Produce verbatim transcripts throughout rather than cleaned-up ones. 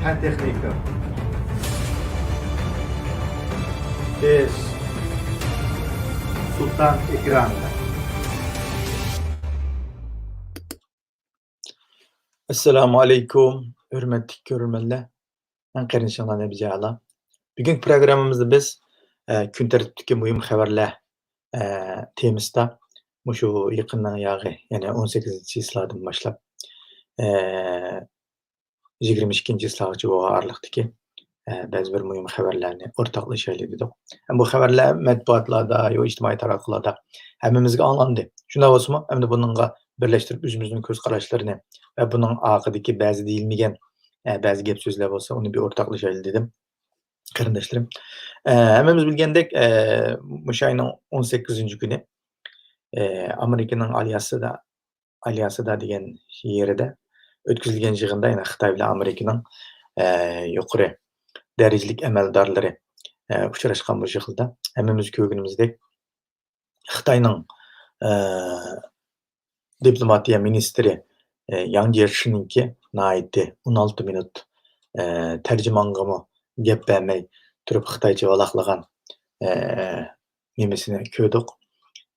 پەن تېخنىكا. بىز سۇلتان ئېكرانىدا. ئەسسالامۇ ئەلەيكۇم، ھۆرمەتلىك كۆرۈرمەنلەر. مەن قېرىندىشىڭلار نەبىجە ئالا. بۈگۈنكى پروگراممىمىزدا بىز، ئە، كۈن تەرتىپتىكى مۇھىم خەۋەرلەر، ئە، تېمىسىدا مۇشۇ يېقىننىڭ ياغى، يەنى ئون سەككىزىنچى چىسلادىن باشلاپ، ئە، يىگىرمە ئىككىنچى چىسلاغىچە بولغان ئارىلىقتىكى، ئە، بەزى بىر مۇھىم خەۋەرلەرنى ئورتاقلىشايلى دېدۇق. ھەم بۇ خەۋەرلەر مەتبۇئاتلاردا، يو، ئىجتىمائىي تاراتقۇلاردا ھەممىمىزگە ئاڭلاندى. شۇنداق بولسىمۇ، ئەمدى بۇنىڭغا بىرلەشتۈرۈپ ئۆزىمىزنىڭ كۆز قاراشلىرىنى ۋە بۇنىڭ ئارقىدىكى بەزى دېيىلمىگەن، ئە، بەزى گەپ سۆزلەر بولسا، ئۇنى بىر ئورتاقلىشايلى دېدىم، قېرىنداشلىرىم. ئە، ھەممىمىز بىلگەندەك، ئە، مۇشۇ ئاينىڭ ئون سەككىزىنچى كۈنى، ئە، ئامېرىكىنىڭ ئالياسىدا ئالياسىدا دېگەن يېرىدە ئۆتكۈزۈلگەن يىغىندا، يەنە خىتاي بىلەن ئامېرىكىنىڭ، ئە، يۇقىرى دەرىجىلىك ئەمەلدارلىرى، ئە، ئۇچراشقان بۇ يىغىندا ھەممىمىز كۆرگىنىمىزدەك، خىتاينىڭ، ئە، دىپلوماتىيە مىنىستىرى، ئە، ياڭ جيېچىنىڭكى ناھايىتى ئون ئالتە مىنۇت، ئە، تەرجىمانغىمۇ گەپ بەرمەي تۇرۇپ خىتايچە ۋالاقلىغان، ئە، نېمىسىنى كۆردۇق.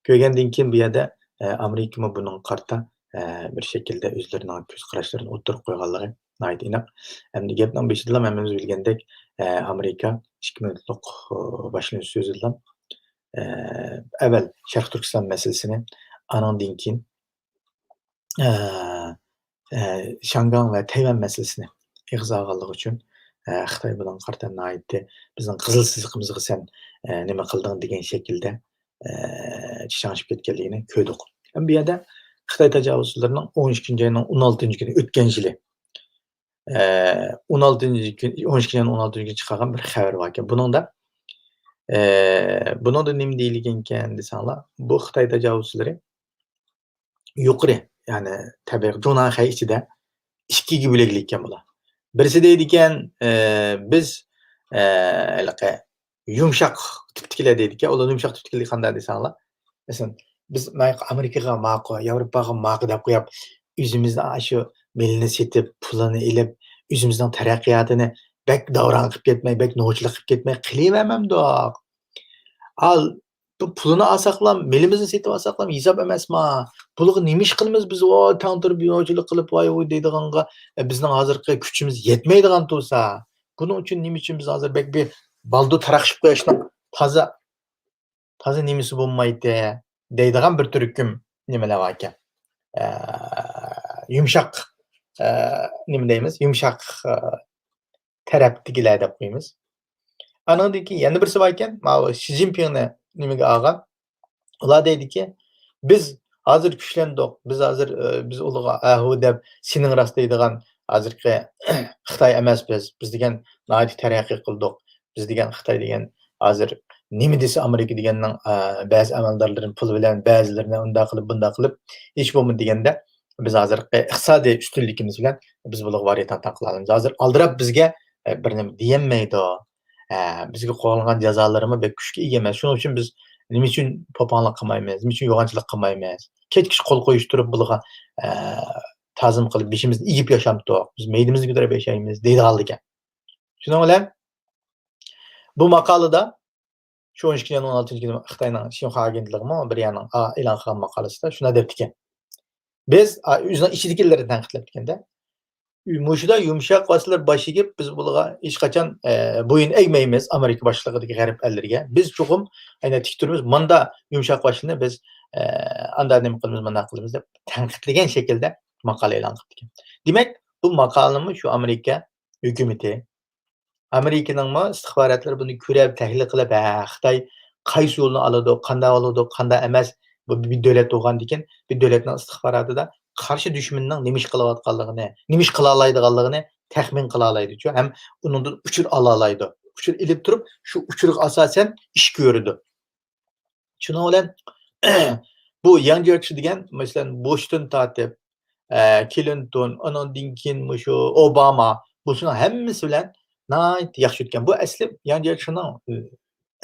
كۆرگەندىن كېيىن بۇ يەردە، ئە، ئامېرىكىمۇ بۇنىڭغا قارىتا، ئە، بىر شەكىلدە ئۆزلىرىنىڭ كۆز قاراشلىرىنى ئوتتۇرىغا قويغانلىقى ناھايىتى ئېنىق. ئەمدى گەپنىڭ بېشىدىلا ھەممىمىز بىلگەندەك، ئە، ئامېرىكا ئىككى مىنۇتلۇق، ئۇ، باشلىنىش سۆزىدىلا، ئە، ئەۋۋەل شەرقىي تۈركىستان مەسىلىسىنى، ئانىڭدىن كېيىن ئە، ئە، شياڭگاڭ ۋە تەيۋەن مەسىلىسىنى ئېغىز ئالغانلىقى ئۈچۈن، ئە، خىتاي بۇنىڭغا قارىتا ناھايىتى بىزنىڭ قىزىل سىزىقىمىزغا سەن، ئە، نېمە قىلدىڭ دېگەن شەكىلدە، ئە، چىچاڭشىپ كەتكەنلىكىنى كۆردۇق. ھەم بۇ يەردە خىتاي تاجاۋۇزچىلىرىنىڭ ئون ئىككىنچى ئاينىڭ ئون ئالتىنچى كۈنى ئۆتكەن يىلى، ئە، ئون ئالتىنچى كۈن، ئون ئىككىنچى ئاينىڭ ئون ئالتىنچى كۈنى چىقارغان بىر خەۋىرى باركەن. بۇنىڭدا، ئە، بۇنىڭدا نېمە دېيىلگەنكەن دېسەڭلار، بۇ خىتاي تاجاۋۇزچىلىرى يۇقىرى، يەنى تەبىئىي جۇڭناڭخەي ئىچىدە ئىككىگە بۆلەكلىككەن بۇلار. بىرسى دەيدىكەن، ئە، بىز، ئە، ھېلىقى يۇمشاق تىپتىكىلەر دەيدىكەن. ئۇلار يۇمشاق تىپتىكىلەر قانداق دېسەڭلار، مەسىلەن، بىز ماياق ئامېرىكىغا ماقۇل، ياۋروپاغا ماقۇل دەپ قويۇپ، ئۆزىمىزنى ئاشۇ مېلىنى سېتىپ، پۇلىنى ئېلىپ، ئۆزىمىزنىڭ تەرەققىياتىنى بەك داۋراڭ قىلىپ كەتمەي، بەك نوچىلىق قىلىپ كەتمەي قىلىۋەرمەمدۇق. ئال، بۇ پۇلىنى ئالساقلا، مېلىمىزنى سېتىپ ئالساقلا ھېساب ئەمەسما؟ بۇلارغا نېمە ئىش قىلىمىز بىز؟ ۋاي، تەڭ تۇرۇپ نوچىلىق قىلىپ، ۋاي، ۋۇي دەيدىغانغا، ئە، بىزنىڭ ھازىرقى كۈچىمىز يەتمەيدىغان تۇرسا، بۇنىڭ ئۈچۈن نېمە ئۈچۈن بىز ھازىر بەك بىر بالدۇر تاراقشىپ قويۇشنىڭ تازا، تازا نېمىسى بولمايتتى دەيدىغان بىر تۈركۈم نېمىلەر باركەن. ئە، يۇمشاق، ئە، نېمە دەيمىز؟ يۇمشاق، ئە، تەرەپتىكىلەر دەپ قويىمىز. ئانىڭدىن كېيىن يەنە بىرسى بار ئىكەن، ماۋۇ شى جىنپىڭنى نېمىگە ئالغان. ئۇلار دەيدىكى، بىز ھازىر كۈچلەندۇق، بىز ھازىر، ئى، بىز ئۇلارغا ئەھۇ دەپ سېنىڭ راست دەيدىغان ھازىرقى خىتاي ئەمەس بىز، بىز دېگەن ناھايىتى تەرەققىي قىلدۇق، بىز دېگەن خىتاي دېگەن ھازىر نېمە دېسە ئامېرىكا دېگەننىڭ، ئە، بەزى ئەمەلدارلىرىنى پۇل بىلەن، بەزىلىرىنى ئۇنداق قىلىپ، بۇنداق قىلىپ، ھېچ بولمىدى دېگەندە، بىز ھازىرقى ئىقتىسادىي ئۈستۈنلۈكىمىز بىلەن بىز بۇلارغا ۋارىيەتەن قىلالايمىز. ھازىر ئالدىراپ بىزگە، ئە، بىر نېمە دېيەلمەيدۇ. ئە، بىزگە قوغلانغان جازالىرىمۇ بەك كۈچكە ئىگە ئەمەس. شۇنىڭ ئۈچۈن بىز نېمە ئۈچۈن پوپاڭلىق قىلمايمىز؟ نېمە ئۈچۈن يوغانچىلىق قىلمايمىز؟ كەچكىچە قول قويۇشتۇرۇپ بۇلارغا، ئە، تازىم قىلىپ بېشىمىزنى ئېگىپ ياشامتۇق؟ بىز مەيدىمىزنى كۆتۈرۈپ ياشايمىز دەيدىغانلىكەن. شۇنىڭ بىلەن بۇ ماقالىدا شۇ ئون ئىككىنچى ئاينىڭ ئون ئالتىنچى كۈنى خىتاينىڭ شىنخۇا ئاگېنتلىقىمۇ بىر يەرنىڭ، ئا، ئېلان قىلغان ماقالىسىدا شۇنداق دەپتىكەن. بىز، ئا، ئۆزىنىڭ ئىچىدىكىلىرىنى تەنقىدلەپتىكەندە، مۇشۇدا يۇمشاق ۋاسىتىلەر باش ئېگىپ، بىز بۇلارغا ھېچقاچان، ئە، بويۇن ئەگمەيمىز ئامېرىكا باشچىلىقىدىكى غەرب ئەللىرىگە. بىز چوقۇم ئەينە تىك تۇرىمىز. ماندا يۇمشاق باشلىنى بىز، ئە، ئاندا نېمە قىلىمىز، مانداق قىلىمىز دەپ تەنقىدلىگەن شەكىلدە ماقالە ئېلان قىلىپتىكەن. دېمەك، بۇ ماقالىنىمۇ شۇ ئامېرىكا ھۆكۈمىتى، ئامېرىكىنىڭمۇ ئىستىخباراتلىرى بۇنى كۆرۈپ، تەھلىل قىلىپ، ھە، خىتاي قايسى يولنى ئالىدۇ، قانداق ئالىدۇ، قانداق ئەمەس، بۇ بىر دۆلەت بولغاندىكىن، بىر دۆلەتنىڭ ئىستىخباراتىدا قارشى دۈشمىنىنىڭ نېمە ئىش قىلىۋاتقانلىقىنى، نېمە ئىش قىلالايدىغانلىقىنى تەخمىن قىلالايدۇچۇ، ھەم ئۇنىڭدىن ئۇچۇر ئالالايدۇ. ئۇچۇر ئېلىپ تۇرۇپ، شۇ ئۇچۇرغا ئاساسەن ئىش كۆرىدۇ. شۇنىڭ بىلەن بۇ ياڭ جيېچى دېگەن، مەسىلەن، بۇشتىن تارتىپ، ئە، كلىنتون، ئۇنىڭدىن كېيىن مۇشۇ ئوباما، بۇسىنىڭ ھەممىسى بىلەن ناھايىتى ياخشى ئۆتكەن. بۇ ئەسلى ياڭ جيېچىنىڭ، ئە،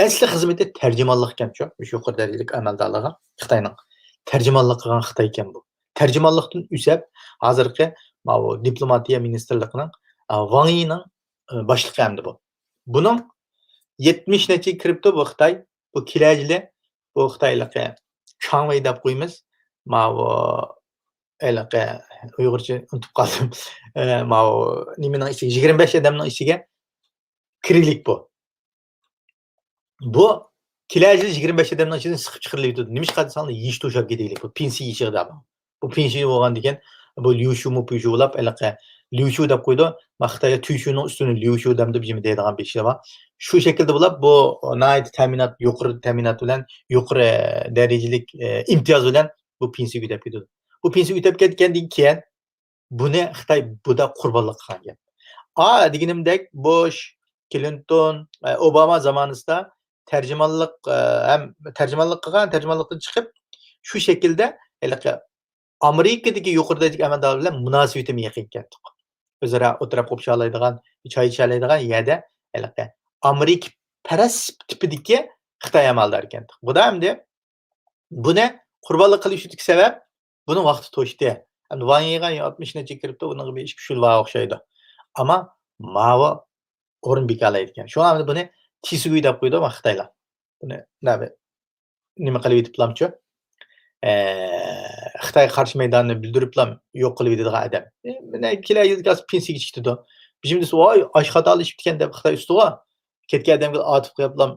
ئەسلى خىزمىتى تەرجىمانلىق ئىكەنچۇ، مۇشۇ يۇقىرى دەرىجىلىك ئەمەلدارلارغا خىتاينىڭ تەرجىمانلىق قىلغان خىتاي ئىكەن بۇ. تەرجىمانلىقتىن ئۆسەپ، ھازىرقى ماۋۇ دىپلوماتىيە مىنىستىرلىقىنىڭ، ئا، ۋاڭ يىنىڭ، ئە، باشلىقى ئەمدى بۇ. بۇنىڭ يەتمىش نەچچىگە كىرىپتۇ بۇ خىتاي. بۇ كېلەر يىلى بۇ خىتايلىقى چاڭ ۋېي دەپ قويىمىز. ماۋۇ ھېلىقى ئۇيغۇرچە ئۇنتۇپ قالدىم. ئە، ماۋۇ نېمىنىڭ ئىچىگە، يىگىرمە بەش ئادەمنىڭ ئىچىگە كىرىلىك بۇ. بۇ كېلەر يىلى يىگىرمە بەش ئادەمنىڭ ئىچىدىن سىقىپ چىقىرىلىۋېتىدۇ. نېمىشقا دېسەڭلار، يېشى توشاپ كېتەيلىك. بۇ پېنسىيە يېشىغا دەپ. بۇ پېنسىيە بولغاندىكىن، بۇ ليۇشۇمۇ پۇيشۇ بولاپ، ھېلىقى ليۇشۇ دەپ قويىدۇ. ما خىتايدا تۈيشۇنىڭ ئۈستىنى ليۇشۇ دەمدۇ، بىزمۇ دەيدىغان بىر ئىشلار بار. شۇ شەكىلدە بولاپ، بۇ ناھايىتى تەمىنات، يۇقىرى تەمىنات بىلەن، يۇقىرى دەرىجىلىك، ئە، ئىمتىياز بىلەن بۇ پېنسىيە ئۆتەپ كېتىدۇ. بۇ پېنسىيە ئۆتەپ كەتكەندىن كېيىن، بۇنى خىتاي بۇدا قۇربانلىق قىلغان گەپ. ئا، دېگىنىمدەك، بۇش، كلىنتون، ئە، ئوباما زامانىسىدا تەرجىمانلىق، ئە، ھەم تەرجىمانلىق قىلغان، تەرجىمانلىقتىن چىقىپ، شۇ شەكىلدە ھېلىقى ئامېرىكىدىكى يۇقىرى دەرىجىلىك ئەمەلدارلار بىلەن مۇناسىۋىتىمۇ يېقىن ئىكەنتۇق. ئۆزئارا ئولتۇرۇپ قوپۇشالايدىغان، چاي ئىچەلەيدىغان يەردە ھېلىقى ئامېرىكا پەرەس تىپىدىكى خىتاي ئەمەلدار ئىكەنتۇق. بۇدا ئەمدى بۇنى قۇربانلىق قىلىشىدىكى سەۋەب، بۇنىڭ ۋاقتى توشتى. ئەمدى ۋاڭ يىغا ئاتمىش نەچچە كىرىپتۇ، بۇنىڭغا بىر ئىش كۈشۈل بار ئوخشايدۇ. ئەمما ماۋۇ ئورۇن بىكارلايدىكەن. شۇڭا ئەمدى بۇنى تىسۇگۇي دەپ قويىدۇ ما خىتايلار. بۇنى نېمە قىلىۋېتىپلامچۇ؟ ئە، خىتايغا قارشى مەيداننى بىلدۈرۈپلام يوق قىلىۋېتىدىغان ئادەم. ئە، مانا كېلەر يىلى پېنسىيەگە چىقىدۇ. بىزمۇ دېسە، ۋاي، ئاشۇ خاتالىشىپتىكەن دەپ خىتاي ئۈستىغا كەتكەن ئادەمگە ئاتىپ قويۇپلام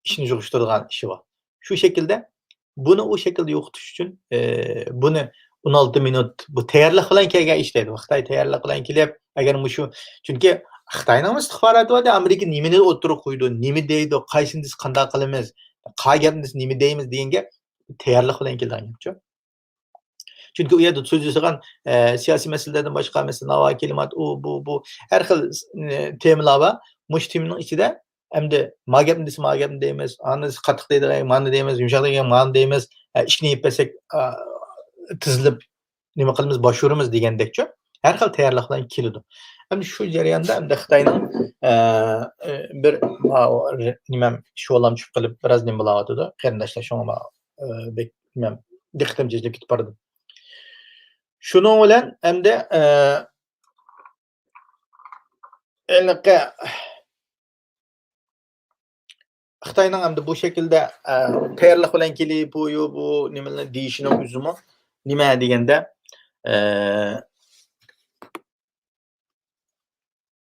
ئىشنى يىغىشتۇرىدىغان ئىشى بار. شۇ شەكىلدە بۇنى ئۇ شەكىلدە يوقىتىش ئۈچۈن، ئە، بۇنى ئون ئالتە مىنۇت، بۇ تەييارلىق بىلەن كەلگەن ئىش دەيدۇ. خىتاي تەييارلىق بىلەن كېلىپ، ئەگەر مۇشۇ، چۈنكى خىتاينىڭ ئىستىخباراتى بار، ئامېرىكا نېمىنى ئوتتۇرىغا قويىدۇ، نېمە دەيدۇ، قايسىنى دېسە قانداق قىلىمىز، قا گەپنى دېسە نېمە دەيمىز دېگەن گەپ تەييارلىق بىلەن كېلىدىغان گەپچۇ. چۈنكى ئۇ يەردە سۆزلىسىغان، ئە، سىياسىي مەسىلىلەردىن باشقا، مەسىلەن، ناۋا كىلىمات، ئۇ، بۇ، بۇ، ھەر خىل، ئە، تېمىلار بار. مۇشۇ تېمىنىڭ ئىچىدە ئەمدى ما گەپنى دېسە ما گەپنى دەيمىز، ئانى دېسە قاتتىق دەيدىغان، مانى دەيمىز، يۇمشاق دېگەن مانى دەيمىز، ئە، ئىشىكنى يېپىپ بەرسەك، ئا، تىزىلىپ نېمە قىلىمىز، باشۇرىمىز دېگەندەكچۇ. ھەر خىل تەييارلىق بىلەن كېلىدۇ. ئەمدى شۇ جەرياندا ئەمدى خىتاينىڭ، ئە، ئە، بىر، ماۋۇ، نېمەم، شۇلام چۈشۈپ قېلىپ، بىراز نېمە بولاۋاتىدۇ، قېرىنداشلار، شۇڭا ما، ئە، بەك، نېمەم، دىققىتىم جىجىپ كېتىپ بارىدۇ. شۇنىڭ بىلەن ئەمدى، ئە، ھېلىقى خىتاينىڭ ئەمدى بۇ شەكىلدە، ئە، تەييارلىق بىلەن كېلىپ، بۇ، يۇ-، بۇ نېمىلەرنى دېيىشىنىڭ ئۆزىمۇ نېمە دېگەندە، ئە،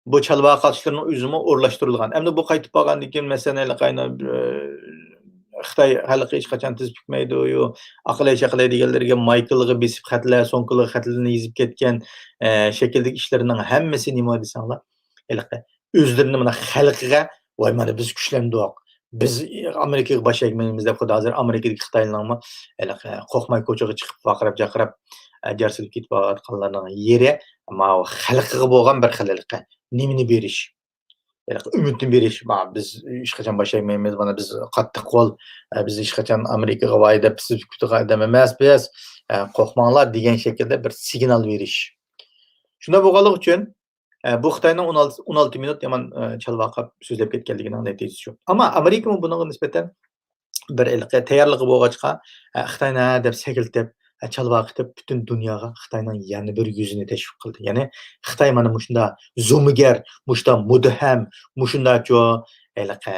بۇ چالۋاقا ئاتۇشلىرىنىڭ ئۆزىمۇ ئورۇنلاشتۇرۇلغان. ئەمدى بۇ قايتىپ بارغاندىن كېيىن، مەسىلەن، ھېلىقى ئاينا، ئە، خىتاي خەلقى ھېچقاچان تىز پۈكمەيدۇ، يۇ-، ئاقىلاي چاقىلاي دېگەنلىرىگە مايكىلغا بېسىپ خەتلەر، سومكىلىغا خەتلىرىنى يېزىپ كەتكەن، ئە، شەكىلدىكى ئىشلىرىنىڭ ھەممىسى نېمە دېسەڭلار، ھېلىقى ئۆزلىرىنى مانا خەلقىگە، ۋاي، مانا بىز كۈچلەندۇق، بىز ئامېرىكىغا باش ئەگمەيمىز دەپ، خۇددى ھازىر ئامېرىكىدىكى خىتايلارنىڭمۇ ھېلىقى قورقماي كوچىغا چىقىپ ۋارقىراپ جارقىراپ، ئە، جار سېلىپ كېتىۋاتقانلارنىڭ يېرى ماۋۇ خەلقىگە بولغان بىر خىل ھېلىقى نېمىنى بېرىش، ھېلىقى ئۈمىدنى بېرىش، ما، بىز ھېچقاچان باش ئەگمەيمىز، مانا بىز قاتتىق قول، ئە، بىز ھېچقاچان ئامېرىكىغا ۋاي دەپ سېلىپ كېتىدىغان ئادەم ئەمەس بىز، ئە، قورقماڭلار دېگەن شەكىلدە بىر سىگنال بېرىش. شۇنداق بولغانلىقى ئۈچۈن، ئە، بۇ خىتاينىڭ ئون ئالتە، ئون ئالتە مىنۇت يامان، ئە، چالۋاقاپ سۆزلەپ كەتكەنلىكىنىڭ نەتىجىسى شۇ. ئەمما ئامېرىكىمۇ بۇنىڭغا نىسبەتەن بىر ھېلىقى تەييارلىقى بولغاچقا، ئە، خىتاينى ھە دەپ سەكرىتىپ، ئە، چالۋاقىتىپ پۈتۈن دۇنياغا خىتاينىڭ يەنە بىر يۈزىنى تەشۋىق قىلدى. يەنى خىتاي مانا مۇشۇنداق زومىگەر، مۇشۇنداق مۇتتەھەم، مۇشۇنداقچۇ ھېلىقى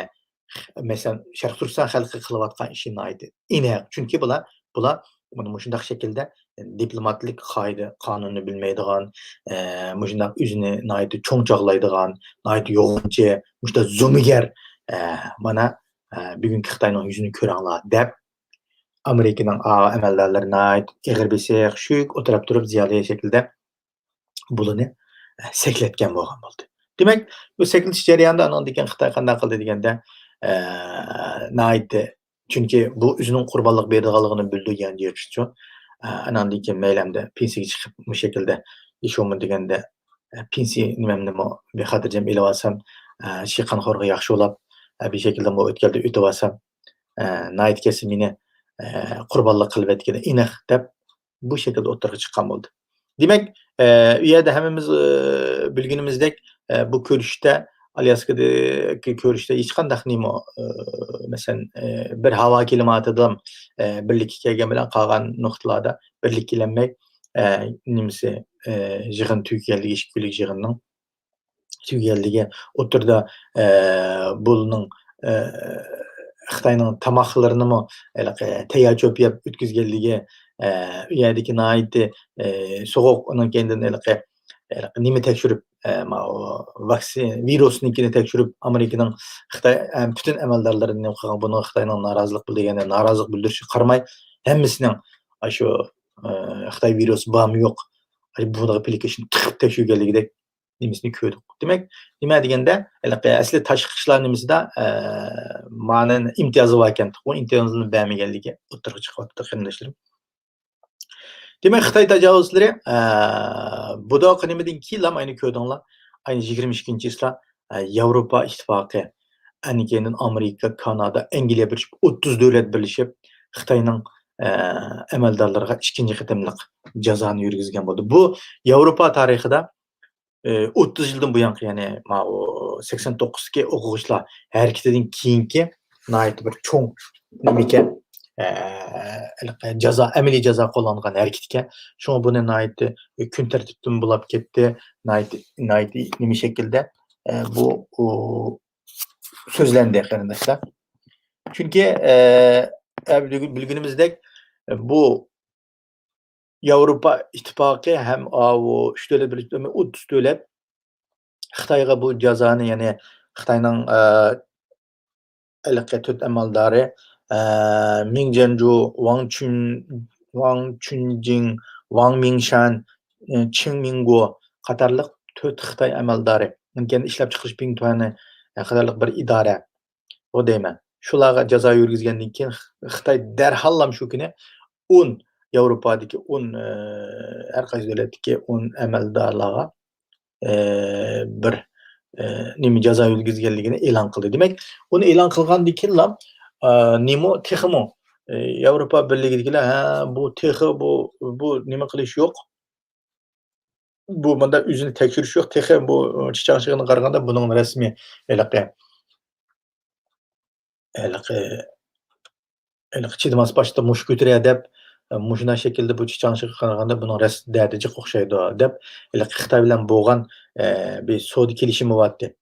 مەسىلەن، شەرقىي تۈركىستان خەلقى قىلىۋاتقان ئىشى ناھايىتى ئېنىق. چۈنكى بۇلار، بۇلار مانا مۇشۇنداق شەكىلدە دىپلوماتلىق قائىدە، قانۇننى بىلمەيدىغان، ئە، مۇشۇنداق ئۆزىنى ناھايىتى چوڭ چاغلايدىغان، ناھايىتى يوغىنچى، مۇشۇنداق زومىگەر، ئە، مانا، ئە، بۈگۈنكى خىتاينىڭ يۈزىنى كۆرۈڭلار دەپ، ئامېرىكىنىڭ ئا-، ئەمەلدارلىرى ناھايىتى ئېغىر بېسىق، شۈك ئولتۇرۇپ تۇرۇپ زىيالىي شەكىلدە بۇلىنى، ئە، سەكلەتكەن بولغان بولدى. دېمەك، بۇ سەكلىتىش جەريانىدا ئانىڭدىن كېيىن خىتاي قانداق قىلدى دېگەندە، ئە، ناھايىتى، چۈنكى بۇ ئۆزىنىڭ قۇربانلىق بېرىدىغانلىقىنى بىلدى يەنجى چۈ. ئە، ئاناندىن كېيىن مەيلى ئەمدى پېنسىيەگە چىقىپ، مۇشۇ شەكىلدە، ھېچ بولمىدى دېگەندە، ئە، پېنسىيە نېمەمنىمۇ بىر خاتىرجەم ئېلىۋالسام، ئە، شىقانخورغا ياخشى بولاپ، ئە، بىر شەكىلدە بۇ ئۆتكەلدە ئۆتۈۋالسام، ئە، ناھايىتى كەلسە مېنى، ئە، قۇربانلىق قىلىۋەتكىنى ئېنىق دەپ، بۇ شەكىلدە ئوتتۇرىغا چىققان بولدى. دېمەك، ئە، ئۇ يەردە ھەممىمىز، ئە، بىلگىنىمىزدەك، ئە، بۇ كۆرۈشتە، ئالياسكىدىكى كۆرۈشتە ھېچقانداق نېمە، ئە، مەسىلەن، ئە، بىر ھاۋا كىلىماتىدا، ئە، بىرلىككە كەلگەن بىلەن قالغان نۇقتىلاردا بىرلىككە كېلەلمەي، ئە، نېمىسى، ئە، يىغىن تۈگىگەنلىكى، ئىككى كۈنلۈك يىغىننىڭ تۈگىگەنلىكى ئوتتۇرىدا، ئە، بۇلنىڭ، ئە، خىتاينىڭ تاماقلىرىنىمۇ ھېلىقى تەييار چۆپ يەپ ئۆتكۈزگەنلىكى، ئە، ئۇ يەردىكى ناھايىتى، ئە، سوغۇق، ئۇنىڭ كەينىدىن ھېلىقى، ھېلىقى نېمە تەكشۈرۈپ، ئە، ماۋۇ ۋاكسىن، ۋىرۇسنىڭكىنى تەكشۈرۈپ، ئامېرىكىنىڭ خىتاي، ئە، پۈتۈن ئەمەلدارلىرىنى نېمە قىلغان، بۇنىڭغا خىتاينىڭ نارازىلىق بىلدۈرگەنلىرى، نارازىلىق بىلدۈرۈشىگە قارىماي، ھەممىسىنىڭ ئاشۇ، ئە، خىتاي ۋىرۇسى بارمۇ يوق، بۇنىڭغا پىلىكىشنى تىقىپ تەكشۈرگەنلىكىدەك نېمىسىنى كۆردۇق. دېمەك، نېمە دېگەندە، ھېلىقى ئەسلى تاشقى ئىشلار نېمىسىدا، ئە، مانىڭ ئىمتىيازى باركەن، ئۇ ئىمتىيازنى بەرمىگەنلىكى ئوتتۇرىغا چىقىۋاتىدۇ، قېرىنداشلىرىم. دېمەك، خىتاي تاجاۋۇزچىلىرى، ئە، بۇ داۋا نېمىدىن كېيىنلا ئەنە كۆردۈڭلار، ئەنە يىگىرمە ئىككىنچى چىسلا، ئە، ياۋروپا ئىتتىپاقى، ئەنە كېيىندىن ئامېرىكا، كانادا، ئەنگلىيە بىرلىشىپ، ئوتتۇز دۆلەت بىرلىشىپ، خىتاينىڭ، ئە، ئەمەلدارلىرىغا ئىككىنچى قېتىملىق جازانى يۈرگۈزگەن بولدى. بۇ ياۋروپا تارىخىدا، ئە، ئوتتۇز يىلدىن بۇيانقى، يەنى ماۋۇ سەكسەن توققۇزدىكى ئوقۇغۇچىلار ھەرىكىتىدىن كېيىنكى ناھايىتى بىر چوڭ نېمىكەن، ئە، ھېلىقى جازا، ئەمەلىي جازا قوللانغان ھەرىكىتىكەن. شۇڭا بۇنى ناھايىتى كۈن تەرتىپتىن بۇلاپ كەتتى. ناھايىتى، ناھايىتى نېمە شەكىلدە، ئە، بۇ، ئۇ، سۆزلەندى، قېرىنداشلار. چۈنكى، ئە، ئە، بىلگىنىمىزدەك، بۇ ياۋروپا ئىتتىپاقى ھەم ئاۋۇ ئۈچ دۆلەت بىرلىشىپ، ئوتتۇز دۆلەت خىتايغا بۇ جازانى، يەنى خىتاينىڭ، ئە، ھېلىقى تۆت ئەمەلدارى، ئە، مىڭ جيەنجۇ، ۋاڭ چۈن، ۋاڭ چۈنجىڭ، ۋاڭ مىڭشان، ئە، چېڭ مىڭگو قاتارلىق تۆت خىتاي ئەمەلدارى، ئۇنىڭ كەينىدىن ئىشلەپچىقىرىش بىڭتۈەنى، ئە، قاتارلىق بىر ئىدارە، ئۇ دەيمەن. شۇلارغا جازا يۈرگۈزگەندىن كېيىن خىتاي دەرھاللام شۇ كۈنى ئون، ياۋروپادىكى ئون، ئە، ھەر قايسى دۆلەتتىكى ئون ئەمەلدارلارغا، ئە، بىر، ئە، نېمە جازا يۈرگۈزگەنلىكىنى ئېلان قىلدى. دېمەك، ئۇنى ئېلان قىلغاندىن كېيىنلا، ئە، نېمە تېخىمۇ، ئە، ياۋروپا بىرلىكىدىكىلەر، ھە، بۇ تېخى بۇ، بۇ نېمە قىلىش يوق. بۇ مۇنداق ئۆزىنى تەكشۈرۈش يوق. تېخى بۇ، ئە، چىچاڭشىغىنى قارىغاندا بۇنىڭ رەسمىي ھېلىقى، ھېلىقى، ھېلىقى چىدىماس باشتا مۇشت كۆتۈرە دەپ، ئە، مۇشۇنداق شەكىلدە بۇ چىچاڭشىغا قارىغاندا بۇنىڭ رەس-، دەردى جىق ئوخشايدۇ دەپ، ھېلىقى خىتاي بىلەن بولغان، ئە، بىر سودا كېلىشىمى بارتتى.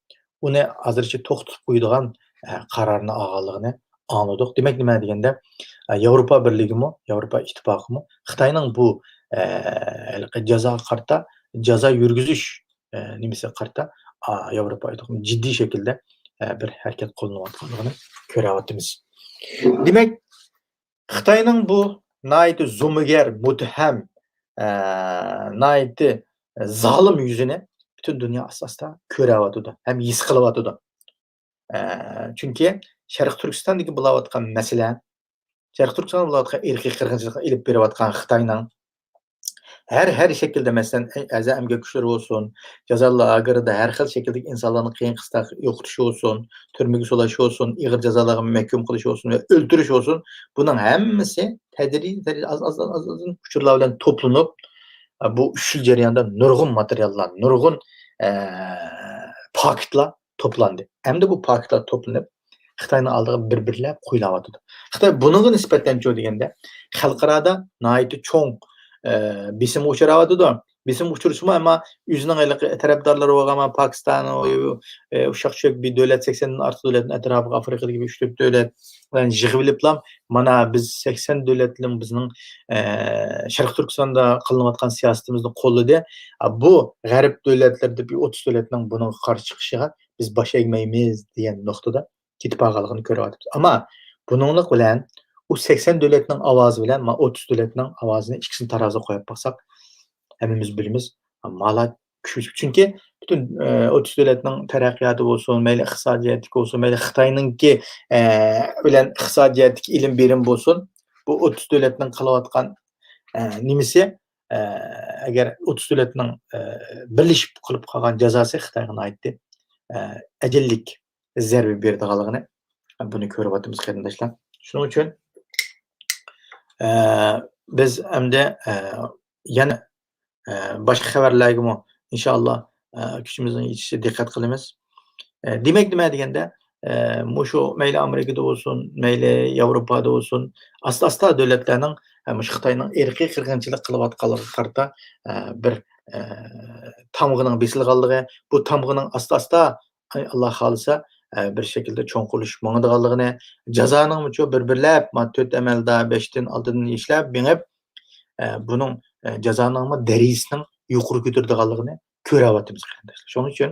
ئۇنى ھازىرچە توختىتىپ قويىدىغان، ئە، قارارنى ئالغانلىقىنى ئاڭلىدۇق. دېمەك، نېمە دېگەندە، ئە، ياۋروپا بىرلىكىمۇ، ياۋروپا ئىتتىپاقىمۇ خىتاينىڭ بۇ، ئە، ھېلىقى جازاغا قارىتا جازا يۈرگۈزۈش، ئە، نېمىسىگە قارىتا، ئا، ياۋروپا ئىتتىپاقى جىددىي شەكىلدە، ئە، بىر ھەرىكەت قوللىنىۋاتقانلىقىنى كۆرۈۋاتىمىز. دېمەك، خىتاينىڭ بۇ ناھايىتى زومىگەر، مۇتتەھەم، ئە، ناھايىتى زالىم يۈزىنى پۈتۈن دۇنيا ئاستا-ئاستا كۆرۈۋاتىدۇ ھەم ھېس قىلىۋاتىدۇ. ئە، چۈنكى شەرقىي تۈركىستاندىكى بولۇۋاتقان مەسىلە، شەرقىي تۈركىستاندا بولۇۋاتقان ئىرقىي قىرغىنچىلىقنى ئېلىپ بېرىۋاتقان خىتاينىڭ ھەر، ھەر شەكىلدە، مەسىلەن، ئەزا ئەمگەك كۈچلىرى بولسۇن، جازا لاگېرىدا ھەر خىل شەكىلدىكى ئىنسانلارنى قىيىن قىستاق يوقىتىشى بولسۇن، تۈرمىگە سولاش بولسۇن، ئېغىر جازالارغا مەھكۇم قىلىش بولسۇن ۋە ئۆلتۈرۈش بولسۇن، بۇنىڭ ھەممىسى تەدرىجىي، تەدرىجىي، ئاز، ئاز، ئاز، ئاز، ئاز ئۇچۇرلار بىلەن توپلىنىپ، بۇ ئۈچ يىل جەريانىدا نۇرغۇن ماتېرىياللار، نۇرغۇن، ئە، پاكىتلار توپلاندى. ئەمدى بۇ پاكىتلار توپلىنىپ، خىتاينىڭ ئالدىغا بىر-بىرلەپ قويۇلۇۋاتىدۇ. خىتاي بۇنىڭغا نىسبەتەنچۇ دېگەندە، خەلقئارادا ناھايىتى چوڭ، ئە، بېسىمغا ئۇچراۋاتىدۇ. بېسىمغا ئۇچرىسىمۇ، ئەمما ئۆزىنىڭ ھېلىقى تەرەپدارلىرى بولغان، مانا، پاكىستان، ئۇ، ئە، ئۇششاق چۈشەك بىر دۆلەت، سەكسەندىن ئارتۇق دۆلەتنى ئەتراپىغا، ئافرىقىدىكى بىر ئۈچ تۆت دۆلەت بىلەن يىغىۋېلىپلا، مانا، بىز سەكسەن دۆلەتنىڭ بىزنىڭ، ئە، شەرقىي تۈركىستاندا قىلىنىۋاتقان سىياسىتىمىزنى قوللىدى. ئا، بۇ غەرب دۆلەتلىرىدە بىر ئوتتۇز دۆلەتنىڭ بۇنىڭغا قارشى چىقىشىغا بىز باش ئەگمەيمىز دېگەن نۇقتىدا كېتىپ قالغانلىقىنى كۆرۈۋاتىمىز. ئەمما بۇنىڭلىق بىلەن ئۇ سەكسەن دۆلەتنىڭ ئاۋازى بىلەن مانا ئوتتۇز دۆلەتنىڭ ئاۋازىنى ئىككىسىنى تارازىغا قويۇپ باقساق، ھەممىمىز بىلىمىز، مالا كۈچلۈك. چۈنكى پۈتۈن، ئە، ئوتتۇز دۆلەتنىڭ تەرەققىياتى بولسۇن، مەيلى ئىقتىسادىي جەھەتتىكى بولسۇن، مەيلى خىتاينىڭكى، ئە، بىلەن ئىقتىسادىي جەھەتتىكى ئېلىم بېرىم بولسۇن، بۇ ئوتتۇز دۆلەتنىڭ قىلىۋاتقان، ئە، نېمىسى، ئە، ئەگەر ئوتتۇز دۆلەتنىڭ، ئە، بىرلىشىپ قىلىپ قالغان جازاسى خىتايغا ناھايىتى، ئە، ئەجەللىك زەربە بېرىدىغانلىقىنى بۇنى كۆرۈۋاتىمىز، قېرىنداشلار. شۇنىڭ ئۈچۈن، ئە، بىز ئەمدى، ئە، يەنە، ئە، باشقا خەۋەرلەرگىمۇ ئىنشائاللا، ئە، كۈچىمىزنىڭ يېتىشىچە دىققەت قىلىمىز. ئە، دېمەك، نېمە دېگەندە، ئە، مۇشۇ مەيلى ئامېرىكىدا بولسۇن، مەيلى ياۋروپادا بولسۇن، ئاستا-ئاستا دۆلەتلەرنىڭ، ئە، مۇشۇ خىتاينىڭ ئىرقىي قىرغىنچىلىق قىلىۋاتقانلىقىغا قارىتا، ئە، بىر، ئە، تامغىنىڭ بېسىلغانلىقى، بۇ تامغىنىڭ ئاستا-ئاستا، ئاي، ئاللا خالىسا، ئە، بىر شەكىلدە چوڭقۇرلىشىپ ماڭىدىغانلىقىنى، جازانىڭمۇچۇ بىر-بىرلەپ، ما، تۆت ئەمەلدار، بەشتىن، ئالتىدىن ئىشلەپ مېڭىپ، ئە، بۇنىڭ، ئە، جازانىڭمۇ دەرىجىسىنىڭ يۇقىرى كۆتۈرىدىغانلىقىنى كۆرۈۋاتىمىز، قېرىنداشلار. شۇنىڭ ئۈچۈن،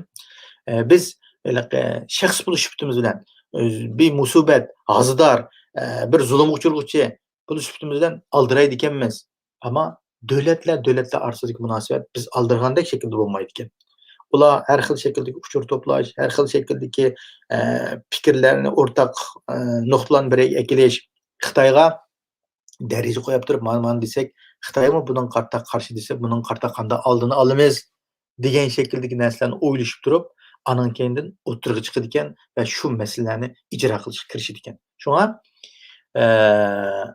ئە، بىز ھېلىقى شەخس بولۇش سۈپىتىمىز بىلەن، ئۆز-، بىر مۇسىبەت، ھازىدار، ئە، بىر زۇلۇمغا ئۇچرىغۇچى بولۇش سۈپىتىمىز بىلەن ئالدىرايدىكەنمىز. ئەمما دۆلەتلەر، دۆلەتلەر ئارىسىدىكى مۇناسىۋەت بىز ئالدىرىغاندەك شەكىلدە بولمايدىكەن. ئۇلار ھەر خىل شەكىلدىكى ئۇچۇر توپلاش، ھەر خىل شەكىلدىكى، ئە، پىكىرلەرنى، ئورتاق، ئە، نۇقتىلارنى بىر يەرگە ئەكېلىش، خىتايغا دەرىجە قويۇپ تۇرۇپ، مانا، مانا دېسەك، خىتايمۇ بۇنىڭغا قارىتا قارشى دېسە، بۇنىڭغا قارىتا قانداق ئالدىنى ئالىمىز دېگەن شەكىلدىكى نەرسىلەرنى ئويلىشىپ تۇرۇپ، ئانىڭ كەينىدىن ئوتتۇرىغا چىقىدىكەن ۋە شۇ مەسىلىلەرنى ئىجرا قىلىشقا كىرىشىدىكەن. شۇڭا، ئە،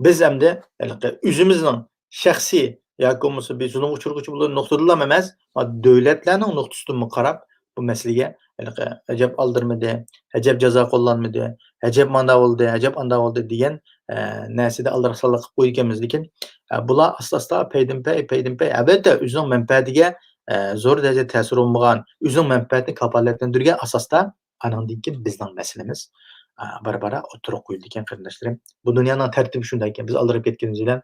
بىز ئەمدى ھېلىقى ئۆزىمىزنىڭ شەخسىي ياكى بولمىسا بىر زۇلۇمغا ئۇچرىغۇچى بولغان نۇقتىدىنلا ئەمەس، دۆلەتلەرنىڭ نۇقتىسىدىنمۇ قاراپ، بۇ مەسىلىگە ھېلىقى ئەجەب ئالدىرىمىدى، ئەجەب جازا قوللانمىدى، ئەجەب ماندا بولدى، ئەجەب ئاندا بولدى دېگەن، ئە، نەرسىدە ئالدىراقسانلىق قىلىپ قويىدىكەنمىز. لېكىن، ئە، بۇلار ئاستا-ئاستا، پەيدىنپەي، پەيدىنپەي، ئەلۋەتتە، ئۆزىنىڭ مەنپەئەتىگە، ئە، زور دەرىجىدە تەسىر بولمىغان، ئۆزىنىڭ مەنپەئەتىنى كاپالەتلەندۈرگەن ئاساستا، ئانىڭدىن كېيىن بىزنىڭ مەسىلىمىز، ئە، بارا-بارا ئوتتۇرىغا قويۇلىدىكەن، قېرىنداشلىرىم. بۇ دۇنيانىڭ تەرتىپى شۇنداق ئىكەن. بىز ئالدىراپ كەتكىنىمىز بىلەن،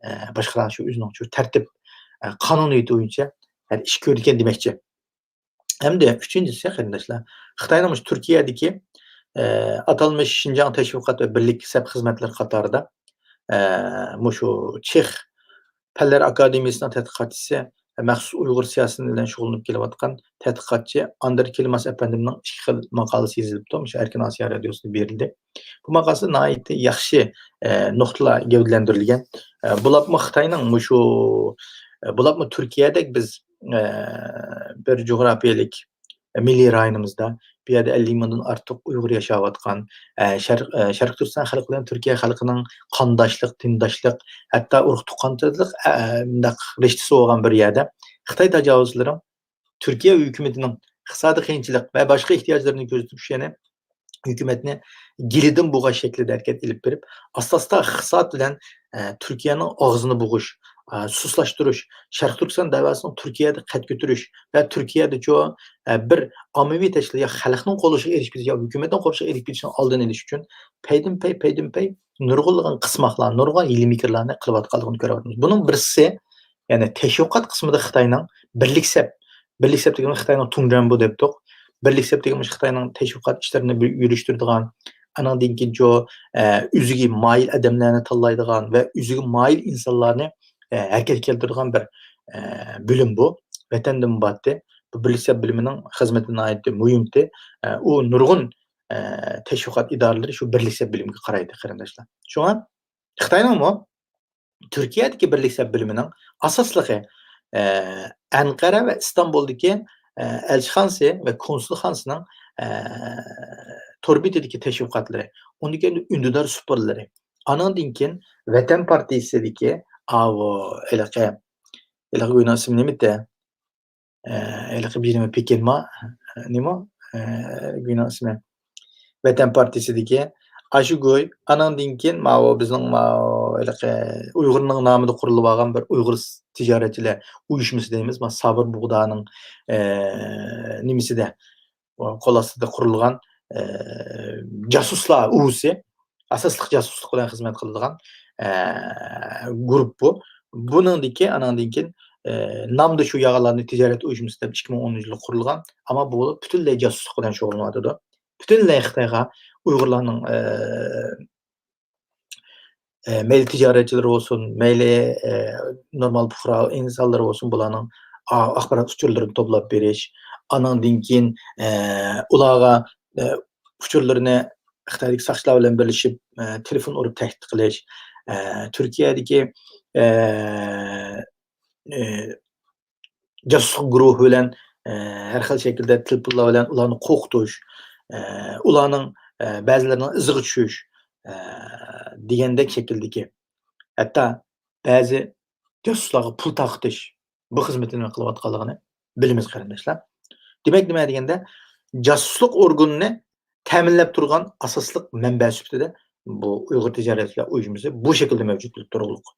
ئە، باشقىلار شۇ ئۆزىنىڭ شۇ تەرتىپ، ئە، قانۇنىيىتى بويىچە ھەر ئىش كۆرىدىكەن دېمەكچى. ھەمدە ئۈچىنچىسى، قېرىنداشلار، خىتاينىڭ مۇشۇ تۈركىيەدىكى، ئە، ئاتالمىش شىنجاڭ تەشۋىقات ۋە بىرلىك سەپ خىزمەتلىرى قاتارىدا، ئە، مۇشۇ چېخ پەنلەر ئاكادېمىيىسىنىڭ تەتقىقاتچىسى، مەخسۇس ئۇيغۇر سىياسىتى بىلەن شۇغۇللىنىپ كېلىۋاتقان تەتقىقاتچى ئاندرېي كىلماس ئەپەندىمنىڭ ئىككى خىل ماقالىسى يېزىلىپتۇ، مۇشۇ ئەركىن ئاسىيا رادىيوسىدا بېرىلدى. بۇ ماقالىسىدە ناھايىتى ياخشى، ئە، نۇقتىلار گەۋدىلەندۈرۈلگەن. ئە، بۇلارمۇ خىتاينىڭ مۇشۇ، ئە، بۇلارمۇ تۈركىيەدەك بىز، ئە، بىر جۇغراپىيەلىك مىللىي رايونىمىزدا، بۇ يەردە ئەللىك مىڭدىن ئارتۇق ئۇيغۇر ياشاۋاتقان، ئە، شەرق-، ئە، شەرقىي تۈركىستان خەلقى بىلەن تۈركىيە خەلقىنىڭ قانداشلىق، دىنداشلىق، ھەتتا ئۇرۇق-تۇغقانچىلىق، ئە، مۇنداق رىشتىسى بولغان بىر يەردە خىتاي تاجاۋۇزچىلىرى تۈركىيە ھۆكۈمىتىنىڭ ئىقتىسادىي قىيىنچىلىق ۋە باشقا ئېھتىياجلىرىنى كۆزىتىپ، شۇ يەنى ھۆكۈمەتنى گىلىدىن بوغاش شەكلىدە ھەرىكەت ئېلىپ بېرىپ، ئاستا-ئاستا ئىقتىساد بىلەن، ئە، تۈركىيەنىڭ ئاغزىنى بوغۇش، ئە، سۇسلاشتۇرۇش، شەرقىي تۈركىستان دەۋاسىنىڭ تۈركىيەدە قەد كۆتۈرۈش ۋە تۈركىيەدىچۇ، ئە، بىر ئاممىۋى تەشكىلات يا خەلقنىڭ قوللىشىغا ئېرىشىپ كېتىش يا ھۆكۈمەتنىڭ قوللىشىغا ئېرىشىپ كېتىشىنىڭ ئالدىنى ئېلىش ئۈچۈن پەيدىنپەي، پەيدىنپەي نۇرغۇنلىغان قىسماقلار، نۇرغۇن ھىيلە-مىكىرلارنى قىلىۋاتقانلىقىنى كۆرۈۋاتىمىز. بۇنىڭ بىرسى، يەنى تەشۋىقات قىسمىدا خىتاينىڭ بىرلىك سەپ، بىرلىك سەپ دېگىنىمىز خىتاينىڭ تۇڭجۈەنبۇ دەپتۇق. بىرلىك سەپ دېگىنىمىز خىتاينىڭ تەشۋىقات ئىشلىرىنى بىر يۈرۈشتۈرىدىغان، ئانىڭدىن كېيىن جۇ، ئە، ئۆزىگە مايىل ئادەملەرنى تاللايدىغان ۋە ئۆزىگە مايىل ئىنسانلارنى، ئە، ھەرىكەتكە كەلتۈرىدىغان بىر، ئە، بۆلۈم بۇ. ۋەتەندىن بارتى. بۇ بىرلىك سەپ بۆلۈمىنىڭ خىزمىتى ناھايىتى مۇھىمتى. ئە، ئۇ نۇرغۇن، ئە، تەشۋىقات ئىدارىلىرى شۇ بىرلىك سەپ بۆلۈمىگە قارايدۇ، قېرىنداشلار. شۇڭا خىتاينىڭمۇ تۈركىيەدىكى بىرلىك سەپ بۆلۈمىنىڭ ئاساسلىقى، ئە، ئەنقەرە ۋە ئىستانبۇلدىكى، ئە، ئەلچىخانىسى ۋە كونسۇلخانىسىنىڭ، ئە، تور بېتىدىكى تەشۋىقاتلىرى، ئۇندىن كېيىن ئۈندىدار سۇپرىلىرى، ئانىڭدىن كېيىن ۋەتەن پارتىيىسىدىكى، ئاۋۇ، ھېلىقى، ھېلىقى گۇينىڭ ئىسمى نېمىدى؟ ئە، ھېلىقى بىرىمۇ پېكىنما، نېمە؟ ئە، گۇينىڭ ئىسمى. ۋەتەن پارتىيىسىدىكى ئاشۇ گۇي، ئانىڭدىن كېيىن ماۋۇ بىزنىڭ ماۋۇ ھېلىقى ئۇيغۇرنىڭ نامىدا قۇرۇلۇۋالغان بىر ئۇيغۇر تىجارەتچىلەر ئۇيۇشمىسى دەيمىز، ما سابىر بۇغدانىڭ، ئە، نېمىسىدە، قول ئاستىدا قۇرۇلغان، ئە، جاسۇسلار ئۇۋىسى، ئاساسلىق جاسۇسلۇق بىلەن خىزمەت قىلىدىغان، ئە، گۇرۇپ بۇ. بۇنىڭدىكى، ئانىڭدىن كېيىن، ئە، نامدا شۇ ياغىلارنى تىجارەت ئۇيۇشمىسى دەپ ئىككى مىڭ ئونىنچى يىلى قۇرۇلغان. ئەمما بۇ پۈتۈنلەي جاسۇسلۇق بىلەن شۇغۇللىنىۋاتىدۇ. پۈتۈنلەي خىتايغا ئۇيغۇرلارنىڭ، ئە، ئە، مەيلى تىجارەتچىلىرى بولسۇن، مەيلى، ئە، نورمال پۇقرا ئىنسانلىرى بولسۇن، بۇلارنىڭ ئا-، ئاخبارات ئۇچۇرلىرىنى توپلاپ بېرىش، ئانىڭدىن كېيىن، ئە، ئۇلارغا، ئە، ئۇچۇرلىرىنى خىتايدىكى ساقچىلار بىلەن بىرلىشىپ، ئە، تېلېفون ئۇرۇپ تەھدىت قىلىش، ئە، تۈركىيەدىكى، ئە، ئە، جاسۇسلۇق گۇرۇھى بىلەن، ئە، ھەر خىل شەكىلدە تېلېفونلار بىلەن ئۇلارنى قورقۇتۇش، ئە، ئۇلارنىڭ، ئە، بەزىلىرىنىڭ ئىزىغا چۈشۈش، ئە، دېگەندەك شەكىلدىكى، ھەتتا بەزى جاسۇسلارغا پۇل تارقىتىش، بۇ خىزمىتىنى قىلىۋاتقانلىقىنى بىلىمىز، قېرىنداشلار. دېمەك، نېمە دېگەندە، جاسۇسلۇق ئورگىنىنى، تەمىنلەپ تۇرغان ئاساسلىق مەنبە سۈپىتىدە بۇ ئۇيغۇر تىجارەتچىلەر ئۇيۇشمىسى بۇ شەكىلدە مەۋجۇت بولۇپ تۇرۇقلۇق.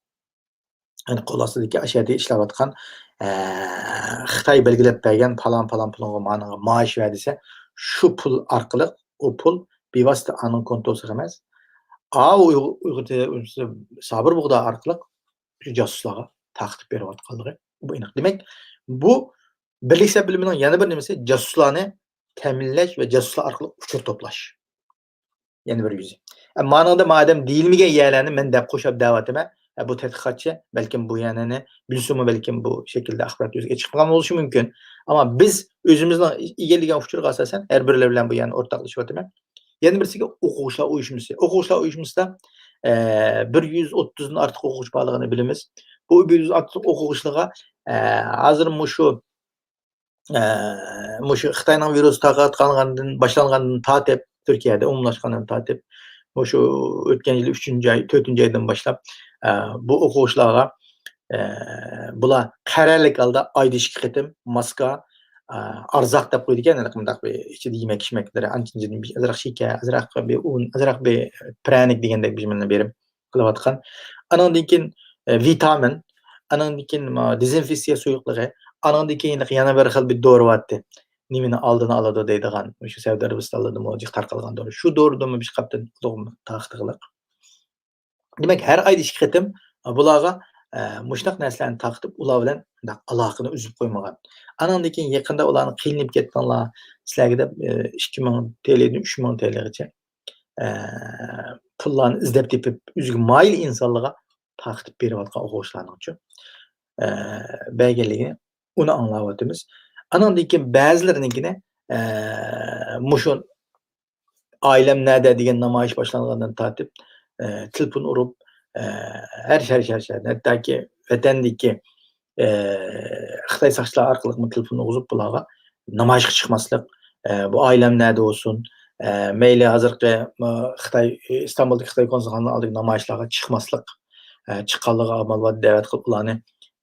يەنى قول ئاستىدىكى ئاشۇ يەردە ئىشلەۋاتقان، ئە، خىتاي بەلگىلەپ بەرگەن پالان، پالان پۇلۇڭغا مانىڭغا مائاش بەر دېسە، شۇ پۇل ئارقىلىق ئۇ پۇل بىۋاسىتە ئانىڭ كونتوسىغا ئەمەس، ئاۋۇ ئۇيغۇر، ئۇيغۇر تىجارەت ئۇيۇشمىسى سابىر بۇغدا ئارقىلىق شۇ جاسۇسلارغا تارقىتىپ بېرىۋاتقانلىقى بۇ ئېنىق. دېمەك، بۇ بىرلىك سەپ بىلىمىنىڭ يەنە بىر نېمىسى، جاسۇسلارنى تەمىنلەش ۋە جاسۇسلار ئارقىلىق ئۇچۇر توپلاش. يەنە بىر يۈزى. ئە، مانىڭدا مادەم دېيىلمىگەن يەرلەرنى مەن دەپ قوشاپ دەۋاتىمەن. ئە، بۇ تەتقىقاتچى بەلكىم بۇ يەرنى بىلسىمۇ، بەلكىم بۇ شەكىلدە ئاخبارات يۈزىگە چىقمىغان بولۇشى مۇمكىن. ئەمما بىز ئۆزىمىزنىڭ ئىگىلىگەن ئۇچۇرغا ئاساسەن ھەر بىرلەر بىلەن بۇ يەرنى ئورتاقلىشىۋاتىمەن. يەنە بىرسىگە ئوقۇغۇچىلار ئۇيۇشمىسى. ئوقۇغۇچىلار ئۇيۇشمىسىدا، ئە، بىر يۈز ئوتتۇزدىن ئارتۇق ئوقۇغۇچى بارلىقىنى بىلىمىز. بۇ بىر يۈز ئوتتۇز ئوقۇغۇچىلارغا، ئە، ھازىر مۇشۇ، ئە، مۇشۇ خىتاينىڭ ۋىرۇسى تارقاتقانغاندىن، باشلانغاندىن تارتىپ، تۈركىيەدە ئومۇملاشقاندىن تارتىپ، مۇشۇ ئۆتكەن يىل ئۈچىنچى ئاي، تۆتىنچى ئايدىن باشلاپ، ئە، بۇ ئوقۇغۇچىلارغا، ئە، بۇلار قەرەللىك ھالدا ئايدا ئىككى قېتىم ماسكا، ئە، ئارزاق دەپ قويىدىكەن، ھېلىقى مۇنداق بىر ئىچىدە يېمەك-ئىچمەكلىرى، ئانچە-مۇنچە، ئازراق شېكەر، ئازراق بىر ئۇن، ئازراق بىر پىرەنىك دېگەندەك بىر نېمىلەرنى بېرىپ قىلىۋاتقان. ئانىڭدىن كېيىن، ئە، ۋىتامىن، ئانىڭدىن كېيىن، ما، دېزىنفېكسىيە سۇيۇقلۇقى، ئانىڭدىن كېيىن يەنە بىر خىل بىر دورا بارتتى. نېمىنى ئالدىنى ئالىدۇ دەيدىغان، مۇشۇ سەئۇدى ئەرەبىستانلىرىدىمۇ جىق تارقالغان دورا. شۇ دورىدىنمۇ بىر قاپتىن تارقىتىقلىق. دېمەك، ھەر ئايدا ئىككى قېتىم، ئە، بۇلارغا، ئە، مۇشۇنداق نەرسىلەرنى تارقىتىپ، ئۇلار بىلەن مۇنداق ئالاقىنى ئۈزۈپ قويمىغان. ئانىڭدىن كېيىن يېقىندا ئۇلارنى قىينىلىپ كەتتىڭلار، سىلەرگە دەپ، ئە، ئىككى مىڭ تىيىندىن ئۈچ مىڭ تىيىنغىچە، ئە، پۇللارنى ئىزدەپ تېپىپ، ئۆزىگە مايىل ئىنسانلارغا تارقىتىپ بېرىۋاتقان ئوقۇغۇچىلارنىڭچۇ، ئە، بەرگەنلىكىنى ئۇنى ئاڭلاۋاتىمىز. ئانىڭدىن كېيىن بەزىلىرىنىڭكىنى، ئە، مۇشۇ ئائىلەم نەدە دېگەن نامايىش باشلانغاندىن تارتىپ، ئە، تېلېفون ئۇرۇپ، ئە، ھەر شەھەر، شەھەر، شەھەر، ھەتتاكى ۋەتەندىكى، ئە، خىتاي ساقچىلار ئارقىلىقمۇ تېلېفون ئۇرغۇزۇپ، بۇلارغا نامايىشقا چىقماسلىق، ئە، بۇ ئائىلەم نەدە بولسۇن، ئە، مەيلى ھازىرقى، ئە، خىتاي، ئىستانبۇلدىكى خىتاي كونسۇلخانىنىڭ ئالدىدىكى نامايىشلارغا چىقماسلىق، ئە، چىققانلىقىغا ئامال بار دەۋەت قىلىپ، ئۇلارنى،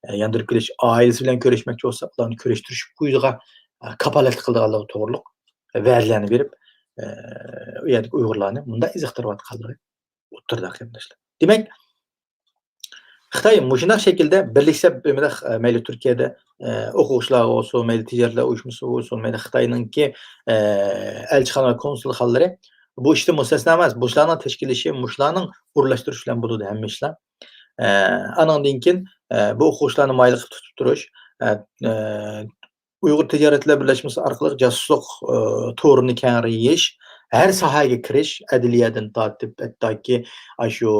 ئە، ياندۇرۇپ كېلىش، ئائىلىسى بىلەن كۆرۈشمەكچى بولسا، ئۇلارنى كۆرۈشتۈرۈش بويىچە، ئە، كاپالەتلىك قىلىدىغانلىقى توغرۇلۇق ۋەدىلەرنى بېرىپ، ئە، ئۇ يەردىكى ئۇيغۇرلارنى مۇنداق ئېزىقتۇرۇۋاتقانلىقى ئوتتۇرىدا، قېرىنداشلار. دېمەك، خىتاي مۇشۇنداق شەكىلدە بىرلىك سەپ، مەيلى تۈركىيەدە، ئە، ئوقۇغۇچىلارغا بولسۇن، مەيلى تىجارەتلەر ئۇيۇشمىسىغا بولسۇن، مەيلى خىتاينىڭكى، ئە، ئەلچىخانا، كونسۇلخانىلىرى بۇ ئىشتىن مۇستەسنا ئەمەس. بۇ ئىشلارنىڭ تەشكىللىشى، مۇشۇلارنىڭ ئورۇنلاشتۇرۇشى بىلەن بولىدۇ ھەممە ئىشلار. ئە، ئانىڭدىن كېيىن، ئە، بۇ ئوقۇغۇچىلارنى مايىل قىلىپ تۇتۇپ تۇرۇش، ئە، ئە، ئۇيغۇر تىجارەتلەر بىرلەشمىسى ئارقىلىق جاسۇسلۇق، ئى، تورىنى كەڭرى يېيىش، ھەر ساھەگە كىرىش، ئەدلىيەدىن تارتىپ، ھەتتاكى ئاشۇ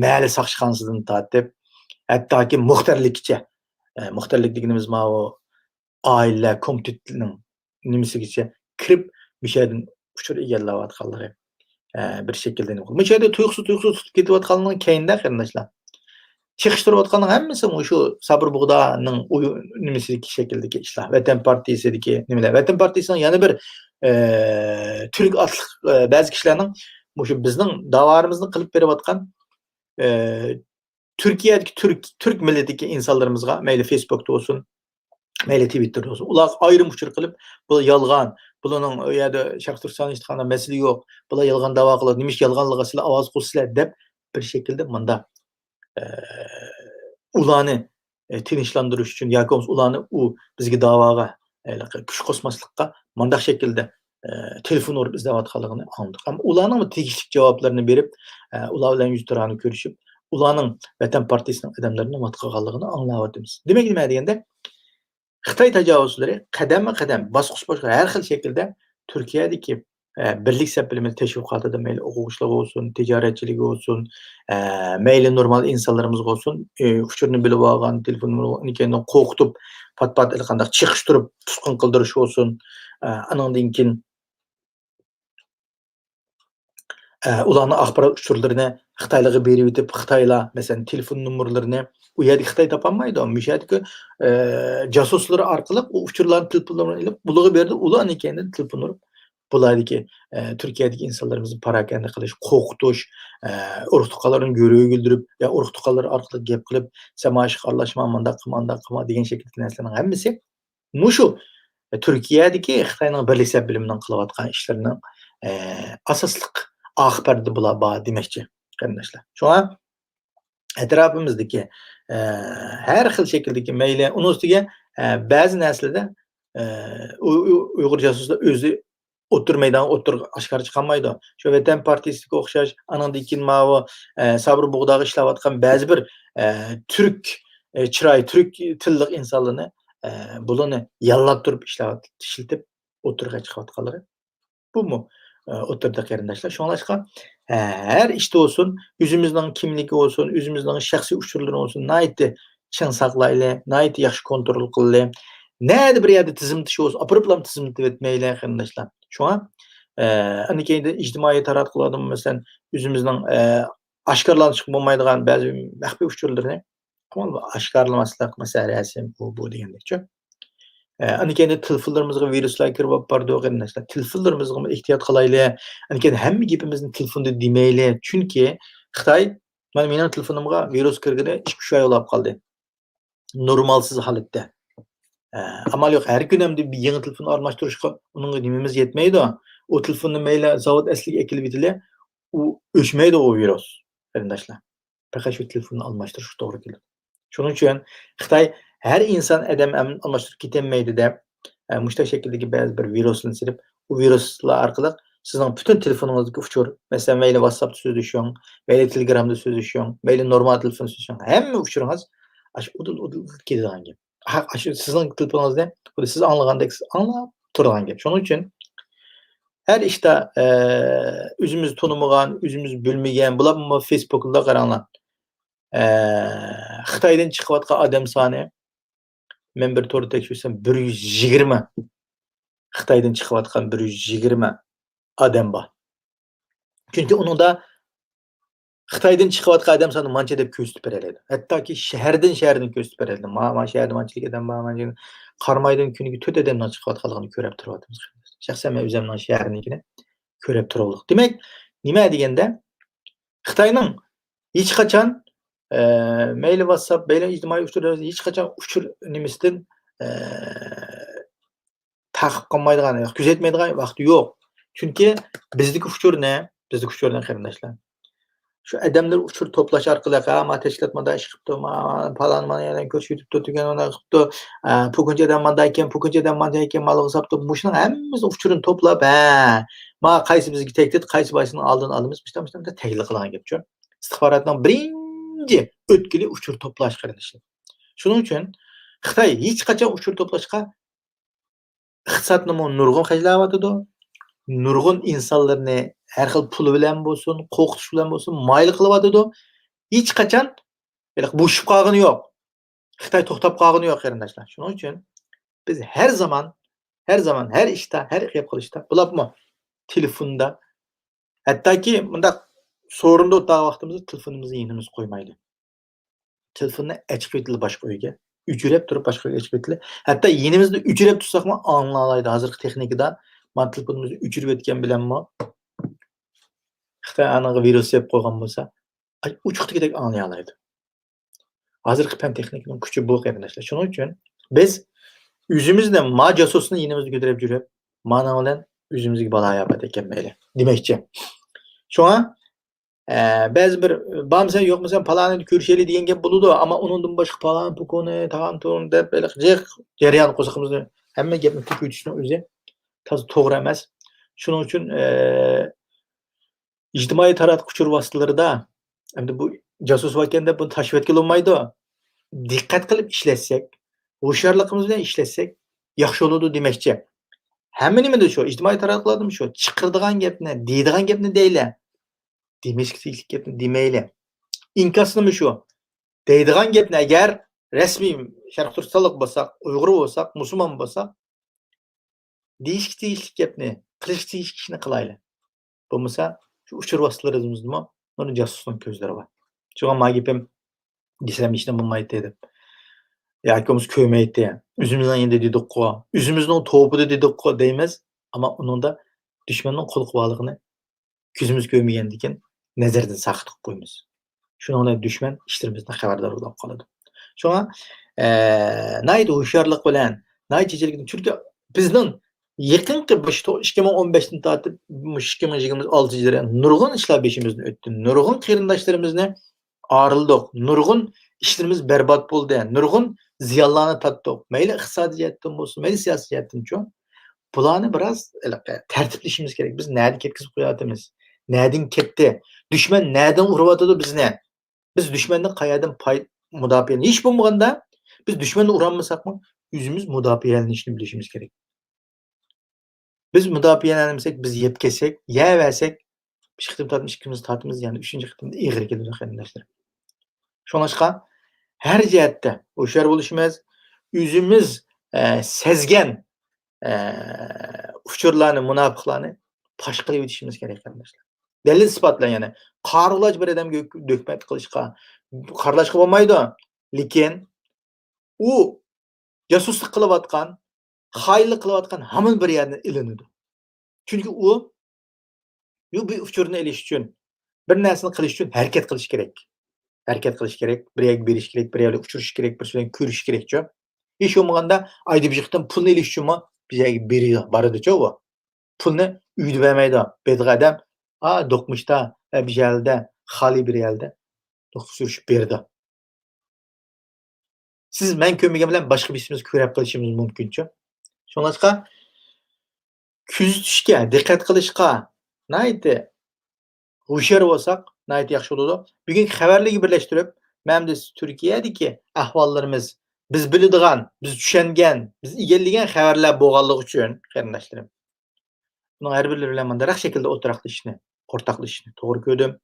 مەھەللە ساقچىخانىسىدىن تارتىپ، ھەتتاكى مۇختەرلىككىچە. ئە، مۇختەرلىك دېگىنىمىز ماۋۇ ئائىلىلەر كومىتېتىنىڭ نېمىسىگىچە كىرىپ، مۇشۇ يەردىن ئۇچۇر ئىگىلەۋاتقانلىقى، ئە، بىر شەكىلدە نېمە قىلىپ، مۇشۇ يەردە تۇيۇقسىز، تۇيۇقسىز تۇتۇپ كېتىۋاتقانلىقىنىڭ كەينىدە، قېرىنداشلار، چېقىشتۇرۇۋاتقاننىڭ ھەممىسى مۇشۇ سابىر بۇغدانىڭ ئۇيۇ-، نېمىسىدىكى شەكىلدىكى ئىشلار. ۋەتەن پارتىيىسىدىكى نېمىلەر. ۋەتەن پارتىيىسىنىڭ يەنە بىر، ئە، تۈرك ئاتلىق، ئە، بەزى كىشىلەرنىڭ مۇشۇ بىزنىڭ داۋالىرىمىزنى قىلىپ بېرىۋاتقان، ئە، تۈركىيەدىكى تۈرك، تۈرك مىللىتىدىكى ئىنسانلىرىمىزغا، مەيلى فېيسبۇكتا بولسۇن، مەيلى تىۋىتتېردا بولسۇن، ئۇلارغا ئايرىم ئۇچۇر قىلىپ، بۇ يالغان، بۇلارنىڭ ئۇ يەردە شەرقىي تۈركىستاندا ھېچقانداق مەسىلە يوق، بۇلار يالغان داۋا قىلىدۇ، نېمىشقا يالغانلىقىغا سىلەر ئاۋاز قوشىسىلەر دەپ، بىر شەكىلدە مۇنداق، ئە، ئۇلارنى، ئە، تىنچلاندۇرۇش ئۈچۈن ياكى بولمىسا ئۇلارنى ئۇ بىزگە داۋاغا، ئە، كۈچ قوشماسلىققا مۇنداق شەكىلدە، ئە، تېلېفون ئۇرۇپ ئىزدەۋاتقانلىقىنى ئاڭلىدۇق. ئەمما ئۇلارنىڭمۇ تېگىشلىك جاۋابلىرىنى بېرىپ، ئە، ئۇلار بىلەن يۈزتۇرانە كۆرۈشۈپ، ئۇلارنىڭ ۋەتەن پارتىيىسىنىڭ ئادەملىرىنى مات قىلغانلىقىنى ئاڭلاۋاتىمىز. دېمەك، نېمە دېگەندە، خىتاي تاجاۋۇزچىلىرى قەدەممۇ قەدەم، باسقۇچ باسقۇچ ھەر خىل شەكىلدە تۈركىيەدىكى، ئە، بىرلىك سەپ بىلىمى تەشۋىقاتىدا مەيلى ئوقۇغۇچىلىرىغا بولسۇن، تىجارەتچىلىكى بولسۇن، ئە، مەيلى نورمال ئىنسانلىرىمىزغا بولسۇن، ئە، ئۇچۇرنى بىلىپ ئالغان، تېلېفون كەينىدىن قورقۇتۇپ، پات-پات ھېلىقانداق چېقىشتۇرۇپ، تۇتقۇن قىلدۇرۇش بولسۇن، ئە، ئانىڭدىن كېيىن ئە، ئۇلارنىڭ ئاخبارات ئۇچۇرلىرىنى خىتايلارغا بېرىۋېتىپ، خىتايلار، مەسىلەن، تېلېفون نومۇرلىرىنى ئۇ يەردىكى خىتاي تاپالمايدۇ. مۇشۇ يەردىكى، ئە، جاسۇسلىرى ئارقىلىق ئۇ ئۇچۇرلارنى تېلېفونلىرىنى ئېلىپ، بۇلارغا بېرىدۇ. ئۇلار ئاندىن كېيىندىن تېلېفون ئۇرۇپ، بۇلاردىكى، ئە، تۈركىيەدىكى ئىنسانلىرىمىزنى پاراكەندە قىلىش، قورقۇتۇش، ئە، ئۇرۇق-تۇغقانلىرىنى گۆرۈگە ئۆلدۈرۈپ، يا ئۇرۇق-تۇغقانلىرى ئارقىلىق گەپ قىلىپ، سەن مانا شۇ ئارىلاشما، مۇنداق قىلما، ئانداق قىلما دېگەن شەكىلدىكى نەرسىلەرنىڭ ھەممىسى مۇشۇ تۈركىيەدىكى خىتاينىڭ بىرلىك سەپ بىلىمىنىڭ قىلىۋاتقان ئىشلىرىنىڭ، ئە، ئاساسلىق ئارقا پەردىدە بۇلار بار دېمەكچى، قېرىنداشلار. شۇڭا ئەتراپىمىزدىكى، ئە، ھەر خىل شەكىلدىكى مەيلى، ئۇنىڭ ئۈستىگە، ئە، بەزى نەرسىلەردە، ئە، ئۇ-، ئۇ-، ئۇيغۇر جاسۇسلار ئۆزى ئوتتۇرا مەيدانغا ئوتتۇرىغا ئاشكارا چىقالمايدۇ. شۇ ۋەتەن پارتىيىسىدىكى ئوخشاش، ئانىڭدىن كېيىن ماۋۇ، ئە، سابىر بۇغداغا ئىشلەۋاتقان بەزى بىر، ئە، تۈرك، ئە، چىراي، تۈرك تىللىق ئىنسانلارنى، ئە، بۇلارنى ياللاپ تۇرۇپ ئىشلەۋات-، ئىشلىتىپ ئوتتۇرىغا چىقىۋاتقانلىقى. بۇمۇ، ئە، ئوتتۇرىدا قېرىنداشلار. شۇڭلاشقا، ئە، ھەر ئىشتا بولسۇن، ئۆزىمىزنىڭ كىملىكى بولسۇن، ئۆزىمىزنىڭ شەخسىي ئۇچۇرلىرى بولسۇن، ناھايىتى چىڭ ساقلايلى، ناھايىتى ياخشى كونترول قىلىلى. نەدە بىر يەردە تىزىملىتىش بولسا، ئاپىرىپلا تىزىملىتىۋەتمەيلى، قېرىنداشلار. شۇڭا، ئە، ئەنە كېيىندە ئىجتىمائىي تاراتقۇلاردىمۇ، مەسىلەن، ئۆزىمىزنىڭ، ئە، ئاشكارىلانچۇق بولمايدىغان بەزى مەخپىي ئۇچۇرلىرىنى ئاشكارىلىماسلىق مەسىلىسى، ئۇ، بۇ دېگەندەكچۇ. ئە، ئاندىن كېيىن تېلېفونلىرىمىزغا ۋىرۇسلار كىرىپ بارىدۇ، قېرىنداشلار. تېلېفونلىرىمىزغىمۇ ئېھتىيات قىلايلى. ئاندىن كېيىن ھەممە گېپىمىزنى تېلېفوندا دېمەيلى. چۈنكى خىتاي، مانا مېنىڭ تېلېفونۇمغا ۋىرۇس كىرگىلى ئىككى، ئۈچ ئاي بولاپ قالدى. نورمالسىز ھالەتتە. ئە، ئامال يوق، ھەر كۈنى ئەمدى بىر يېڭى تېلېفون ئالماشتۇرۇشقا ئۇنىڭغا نېمىمىز يەتمەيدۇ. ئۇ تېلېفوننى مەيلى زاۋۇت ئەسلىگە ئەكېلىۋېتىلى، ئۇ ئۆچمەيدۇ ئۇ ۋىرۇس، قېرىنداشلار. پەقەت شۇ تېلېفوننى ئالماشتۇرۇشقا توغرا كېلىدۇ. شۇنىڭ ئۈچۈن خىتاي ھەر ئىنسان ئادەم ئەم-، ئالماشتۇرۇپ كېتەلمەيدۇ دەپ، ئە، مۇشۇنداق شەكىلدىكى بەزى بىر ۋىرۇسلارنى سېلىپ، ئۇ ۋىرۇسلار ئارقىلىق سىزنىڭ پۈتۈن تېلېفونىڭىزدىكى ئۇچۇر، مەسىلەن، مەيلى ۋاتساپتا سۆزلىشىڭ، مەيلى تېلېگرامدا سۆزلىشىڭ، مەيلى نورمال تېلېفوندا سۆزلىشىڭ، ھەممە ئۇچۇرىڭىز ئاشۇ ئۇدۇل، ئۇدۇل كېتىدىغان گەپ. ھە، ئاشۇ سىزنىڭ تېلېفونىڭىزدىن خۇددى سىز ئاڭلىغاندەك سىز ئاڭلاپ تۇرىدىغان گەپ. شۇنىڭ ئۈچۈن ھەر ئىشتا، ئە، ئۆزىمىز تونۇمىغان، ئۆزىمىز بىلمىگەن، بۇلارمۇ فېيسبۇكتا قاراڭلار. ئە، خىتايدىن چىقىۋاتقان ئادەم سانى، مەن بىر توردا تەكشۈرسەم، بىر يۈز يىگىرمە. خىتايدىن چىقىۋاتقان بىر يۈز يىگىرمە ئادەم بار. چۈنكى ئۇنىڭدا خىتايدىن چىقىۋاتقان ئادەم سانى مانچە دەپ كۆرسىتىپ بېرەلەيدۇ. ھەتتاكى شەھەردىن شەھەردىن كۆرسىتىپ بېرەلەيدۇ. ما-، ما شەھەردە مانچىلىك ئادەم بار، مانچىلىك. قارامايدىن كۈنىگە تۆت ئادەمنىڭ چىقىۋاتقانلىقىنى كۆرۈپ تۇرۇۋاتىمىز. شەخسەن مەن ئۆزۈمنىڭ شەھىرىنىڭكىنى كۆرۈپ تۇرۇۋالدۇق. دېمەك، نېمە دېگەندە، خىتاينىڭ ھېچقاچان، ئە، مەيلى ۋاتساپ، مەيلى ئىجتىمائىي ئۇچۇر، ھېچقاچان ئۇچۇر نېمىسىدىن، ئە، تاقىپ قالمايدىغان، كۆزەتمەيدىغان ۋاقتى يوق. چۈنكى بىزدىكى ئۇچۇرنى، بىزدىكى ئۇچۇرنى قېرىنداشلار، شۇ ئادەملەر ئۇچۇر توپلاش ئارقىلىق، ھە، ما تەشكىلات مانداق ئىش قىپتۇ، ما، ما پالان مانا يەنە كۆرسىتىپتۇ، تۈگەن ئانداق قىپتۇ، ئە، پۇكىنچى ئادەم مانداق ئىكەن، پۇكىنچى ئادەم مانداق ئىكەن، مالغا ساپتۇ، مۇشۇنىڭ ھەممىسىنىڭ ئۇچۇرىنى توپلاپ، ھە، ما قايسى بىزگە تەھدىت، قايسى باشىنىڭ ئالدىنى ئالىمىز، مۇشۇنداق، مۇشۇنداق تەھلىل قىلغان گەپچۇ. ئىستىخباراتنىڭ بىرىنچى ئۆتكىلى ئۇچۇر توپلاش، قېرىنداشلار. شۇنىڭ ئۈچۈن خىتاي ھېچقاچان ئۇچۇر توپلاشقا ئىقتىسادنىمۇ نۇرغۇن خەجلەۋاتىدۇ. نۇرغۇن ئىنسانلىرىنى ھەر خىل پۇل بىلەن بولسۇن، قورقۇتۇش بىلەن بولسۇن، مايىل قىلىۋاتىدۇ. ھېچقاچان بوشىشىپ قالغىنى يوق. خىتاي توختاپ قالغىنى يوق، قېرىنداشلار. شۇنىڭ ئۈچۈن بىز ھەر زامان، ھەر زامان، ھەر ئىشتا، ھەر گەپ قىلىشتا، بولۇپمۇ تېلېفوندا، ھەتتاكى مۇنداق سورۇندا ئولتۇرغان ۋاقتىمىزدا تېلېفونىمىزنى يېنىمىزغا قويمايلى. تېلېفوننى ئېچىقىۋېتىلى باشقا ئۆيگە. ئۆچۈرۈپ تۇرۇپ باشقا ئۆيگە ئېچىقىۋېتىلى. ھەتتا يېنىمىزدا ئۆچۈرۈپ تۇرساقمۇ ئاڭلالايدۇ. ھازىرقى تېخنىكىدا مانا تېلېفونىمىزنى ئۆچۈرۈۋەتكەن بىلەنمۇ خىتاي ئانىڭغا ۋىرۇس سېلىپ قويغان بولسا، ئاي، ئوچۇقتىكىدەك ئاڭلىيالايدۇ. ھازىرقى پەن تېخنىكىنىڭ كۈچى بۇ، قېرىنداشلار. شۇنىڭ ئۈچۈن بىز ئۆزىمىزنى، ما جاسۇسنى يېنىمىزدا كۆتۈرۈپ يۈرۈپ، مانا بىلەن ئۆزىمىزگە بالا-ئاپەت ئەكەلمەيلى دېمەكچى. شۇڭا، ئە، بەزى بىر، بارمىسەن، يوقمۇسەن، پالانىنى كۆرۈشەيلى دېگەن گەپ بولىدۇ، ئەمما ئۇنىڭدىن باشقا پالان، پۇكۇنى، تاغام، تۇرۇن دەپ، ھېلىقى جىق جەريان قورسىقىمىزنى، ھەممە گەپنى كۆپەيتىشنىڭ ئۆزى تازا توغرا ئەمەس. شۇنىڭ ئۈچۈن، ئە، ئىجتىمائىي تاراتقۇ ئۇچۇر ۋاسىتىلىرىدا، ئەمدى بۇ جاسۇس باركەن دەپ بۇنى تاشلىۋەتكىلى بولمايدۇ. دىققەت قىلىپ ئىشلەتسەك، ھوشيارلىقىمىز بىلەن ئىشلەتسەك ياخشى بولىدۇ دېمەكچى. ھەممە نېمىدە شۇ، ئىجتىمائىي تاراتقۇلاردىمۇ شۇ، چىقىرىدىغان گەپنى، دەيدىغان گەپنى دەيلى. دېمەشكە تېگىشلىك گەپنى دېمەيلى. ئىنكاسنىمۇ شۇ، دەيدىغان گەپنى ئەگەر رەسمىي شەرقىي تۈركىستانلىق بولساق، ئۇيغۇر بولساق، مۇسۇلمان بولساق، دېيىشكە تېگىشلىك گەپنى، قىلىشقا تېگىشلىك ئىشنى قىلايلى. بولمىسا، شۇ ئۇچۇر ۋاسىتىلىرىمىزدىمۇ مانا جاسۇسنىڭ كۆزلىرى بار. شۇڭا ما گېپىم دېسەم ھېچنېمە بولمايتتى دەپ. ياكى بولمىسا كۆرمەيتتى. ئۆزىمىزنىڭ يېنىدا دېدۇققۇ، ئۆزىمىزنىڭ توپىدا دېدۇققۇ دەيمىز. ئەمما ئۇنىڭدا دۈشمەننىڭ قولىقى بارلىقىنى كۆزىمىز كۆرمىگەندىكىن نەزەردىن ساقىت قىلىپ قويىمىز. شۇنىڭ بىلەن دۈشمەن ئىشلىرىمىزدىن خەۋەردار بولۇپ قالىدۇ. شۇڭا، ئە، ناھايىتى ھوشيارلىق بىلەن، ناھايىتى چېچىلىك، چۈنكى بىزنىڭ يېقىنقى مۇشۇ تو-، ئىككى مىڭ ئون بەشتىن تارتىپ مۇشۇ ئىككى مىڭ يىگىرمە ئالتىنچى يىلى نۇرغۇن ئىشلار بېشىمىزدىن ئۆتتى. نۇرغۇن قېرىنداشلىرىمىزنى ئارىلىدۇق. نۇرغۇن ئىشلىرىمىز بەربات بولدى. نۇرغۇن زىيانلارنى تارتتۇق. مەيلى ئىقتىسادىي جەھەتتىن بولسۇن، مەيلى سىياسىي جەھەتتىنچۇ. بۇلارنى بىراز ھېلىقى تەرتىپلىشىمىز كېرەك. بىز نەدە كەتكۈزۈپ قويۇۋاتىمىز؟ نەدىن كەتتى؟ دۈشمەن نەدىن ئۇرۇۋاتىدۇ بىزنى؟ بىز دۈشمەندىن قەيەردىن پاي-، مۇداپىئە، ھېچ بولمىغاندا بىز دۈشمەندىن ئۇرالمىساقمۇ، ئۆزىمىز مۇداپىئەلىنىشنى بىلىشىمىز كېرەك. بىز مۇداپىئەلەنمىسەك، بىز يەپ كەتسەك، يەۋەرسەك، بىر قېتىم تارتمىش، ئىككىمىز تارتىمىز، يەنە ئۈچىنچى قېتىمدا ئېغىر كېلىدۇ، قېرىنداشلىرىم. شۇڭلاشقا، ھەر جەھەتتە ھوشيار بولۇشىمىز، ئۆزىمىز، ئە، سەزگەن، ئە، ئۇچۇرلارنى، مۇناپىقلارنى پاش قىلىۋېتىشىمىز كېرەك، قېرىنداشلار. دەلىل ئىسپات بىلەن، يەنى قارىغۇلارچە بىر ئادەمگە ھۆك-، تۆھمەت قىلىشقا، قارىلاشقا بولمايدۇ. لېكىن ئۇ جاسۇسلۇق قىلىۋاتقان، خائىنلىق قىلىۋاتقان ھامان بىر يەردىن ئېلىنىدۇ. چۈنكى ئۇ، ئۇ بىر ئۇچۇرنى ئېلىش ئۈچۈن، بىر نەرسىنى قىلىش ئۈچۈن ھەرىكەت قىلىش كېرەك. ھەرىكەت قىلىش كېرەك، بىر يەرگە بېرىش كېرەك، بىر يەر بىلەن ئۇچرىشىش كېرەك، بىرسى بىلەن كۆرۈشۈش كېرەكچۇ. ھېچ بولمىغاندا ئايدا بىر قېتىم پۇلنى ئېلىش ئۈچۈنمۇ بىر يەرگە بېرىدۇ، بارىدۇچۇ ئۇ. پۇلنى ئۆيدە بەرمەيدۇ. بېرىدىغان ئادەم، ئا، دوقمۇشتا، ئە، بىر يەردە، خالىي بىر يەردە دوقۇپ سۈرۈشۈپ بېرىدۇ. سىز مەن كۆرمىگەن بىلەن باشقا بىرسىمىز كۆرۈپ قېلىشىمىز مۇمكىنچۇ. شۇڭلاشقا كۆزىتىشكە، دىققەت قىلىشقا ناھايىتى ھوشيار بولساق ناھايىتى ياخشى بولىدۇ. بۈگۈنكى خەۋەرلەرگە بىرلەشتۈرۈپ، مەن ئەمدى تۈركىيەدىكى ئەھۋاللىرىمىز، بىز بىلىدىغان، بىز چۈشەنگەن، بىز ئىگىلىگەن خەۋەرلەر بولغانلىقى ئۈچۈن، قېرىنداشلىرىم، بۇنىڭ ھەر بىرلىرى بىلەن مۇنداقراق شەكىلدە ئورتاقلىشىشنى، ئورتاقلىشىشنى توغرا كۆردۈم.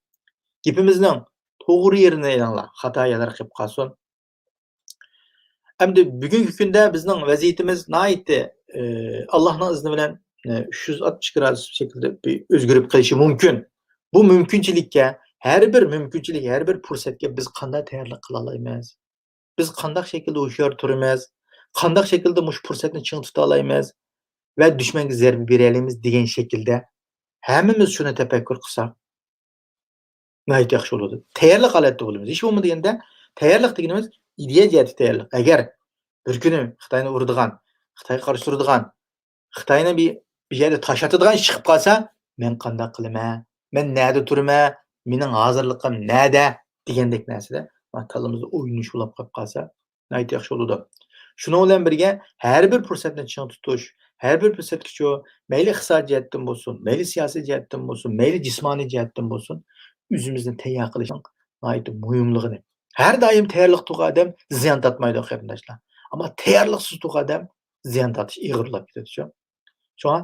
گېپىمىزنىڭ توغرا يېرىنى ئېلىڭلار، خاتا يەرلەر قېلىپ قالسۇن. ئەمدى بۈگۈنكى كۈندە بىزنىڭ ۋەزىيىتىمىز ناھايىتى، ئى، ئاللاھنىڭ ئىزنى بىلەن، ئى، ئۈچ يۈز ئاتمىش گرادۇس شەكىلدە بىر ئۆزگىرىپ قېلىشى مۇمكىن. بۇ مۇمكىنچىلىككە، ھەر بىر مۇمكىنچىلىك، ھەر بىر پۇرسەتكە بىز قانداق تەييارلىق قىلالايمىز؟ بىز قانداق شەكىلدە ھوشيار تۇرىمىز؟ قانداق شەكىلدە مۇشۇ پۇرسەتنى چىڭ تۇتالايمىز ۋە دۈشمەنگە زەربە بېرەلەيمىز دېگەن شەكىلدە ھەممىمىز شۇنى تەپەككۇر قىلساق، ناھايىتى ياخشى بولىدۇ. تەييارلىق ھالەتتە بولىمىز. ھېچ بولمىدى دېگەندە، تەييارلىق دېگىنىمىز ئىدىيە جەھەتتە تەييارلىق. ئەگەر بىر كۈنى خىتاينى ئۇرىدىغان، خىتايغا قارشى تۇرىدىغان، خىتاينى بىر، بىر يەردە تاشلىتىدىغان ئىش چىقىپ قالسا، مەن قانداق قىلىمەن؟ مەن نەدە تۇرىمەن؟ مېنىڭ ھازىرلىقىم نەدە؟ دېگەندەك نەرسىدە كاللىمىزدا ئويلىنىش بولۇپ قېلىپ قالسا، ناھايىتى ياخشى بولىدۇ. شۇنىڭ بىلەن بىرگە، ھەر بىر پۇرسەتنى چىڭ تۇتۇش، ھەر بىر پۇرسەتكىچۇ، مەيلى ئىقتىسادىي جەھەتتىن بولسۇن، مەيلى سىياسىي جەھەتتىن بولسۇن، مەيلى جىسمانىي جەھەتتىن بولسۇن، ئۆزىمىزنى تەييار قىلىشنىڭ ناھايىتى مۇھىملىقىنى. ھەر دائىم تەييارلىق تۇرغان ئادەم زىيان تارتمايدۇ، قېرىنداشلار. ئەمما تەييارلىقسىز تۇرغان ئادەم زىيان تارتىش ئېغىرلاپ كېتىدۇ. شۇڭا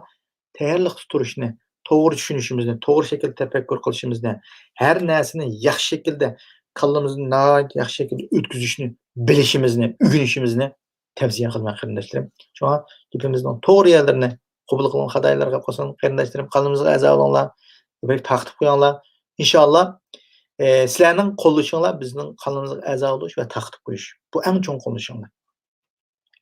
تەييارلىقتا تۇرۇشنى، توغرا چۈشىنىشىمىزنى، توغرا شەكىلدە تەپەككۇر قىلىشىمىزنى، ھەر نەرسىنى ياخشى شەكىلدە، كاللىمىزدىن ناھايىتى ياخشى شەكىلدە ئۆتكۈزۈشنى بىلىشىمىزنى، ئۆگىنىشىمىزنى تەۋسىيە قىلىمەن، قېرىنداشلىرىم. شۇڭا گېپىمىزنىڭ توغرا يەرلىرىنى قوبۇل قىلغان خاتا يەرلەرگە قالسۇن، قېرىنداشلىرىم، كاللىمىزغا ئەزا بولۇڭلار، بەك تارقىتىپ قويۇڭلار. ئىنشائاللا، ئە، سىلەرنىڭ قوللىشىڭلار بىزنىڭ كاللىمىزغا ئەزا بولۇش ۋە تارقىتىپ قويۇش. بۇ ئەڭ چوڭ قوللىشىڭلار.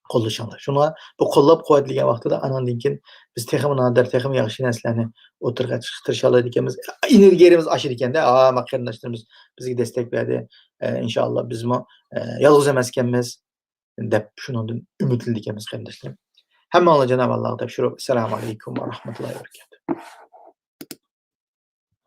قوللىشىڭلار. شۇڭا بۇ قوللاپ قۇۋۋەتلىگەن ۋاقتىدا، ئاناندىن كېيىن بىز تېخىمۇ نادىر، تېخىمۇ ياخشى نەرسىلەرنى ئوتتۇرىغا چىقىشقا تىرىشالايدىكەنمىز. ئېنېرگىيەمىز ئاشىدىكەندە، ئا، ما قېرىنداشلىرىمىز بىزگە دەستەك بەردى. ئە، ئىنشائاللا بىزمۇ، ئە، يالغۇز ئەمەسكەنمىز، دەپ شۇنىڭدىن ئۈمىدلىنىدىكەنمىز، قېرىنداشلىرىم. ھەممىڭلارنى جانابى ئاللاغا تاپشۇرۇپ، ئەسسالامۇ ئەلەيكۇم ۋە رەھمەتۇللاھى ۋە بەرىكاتۇھ.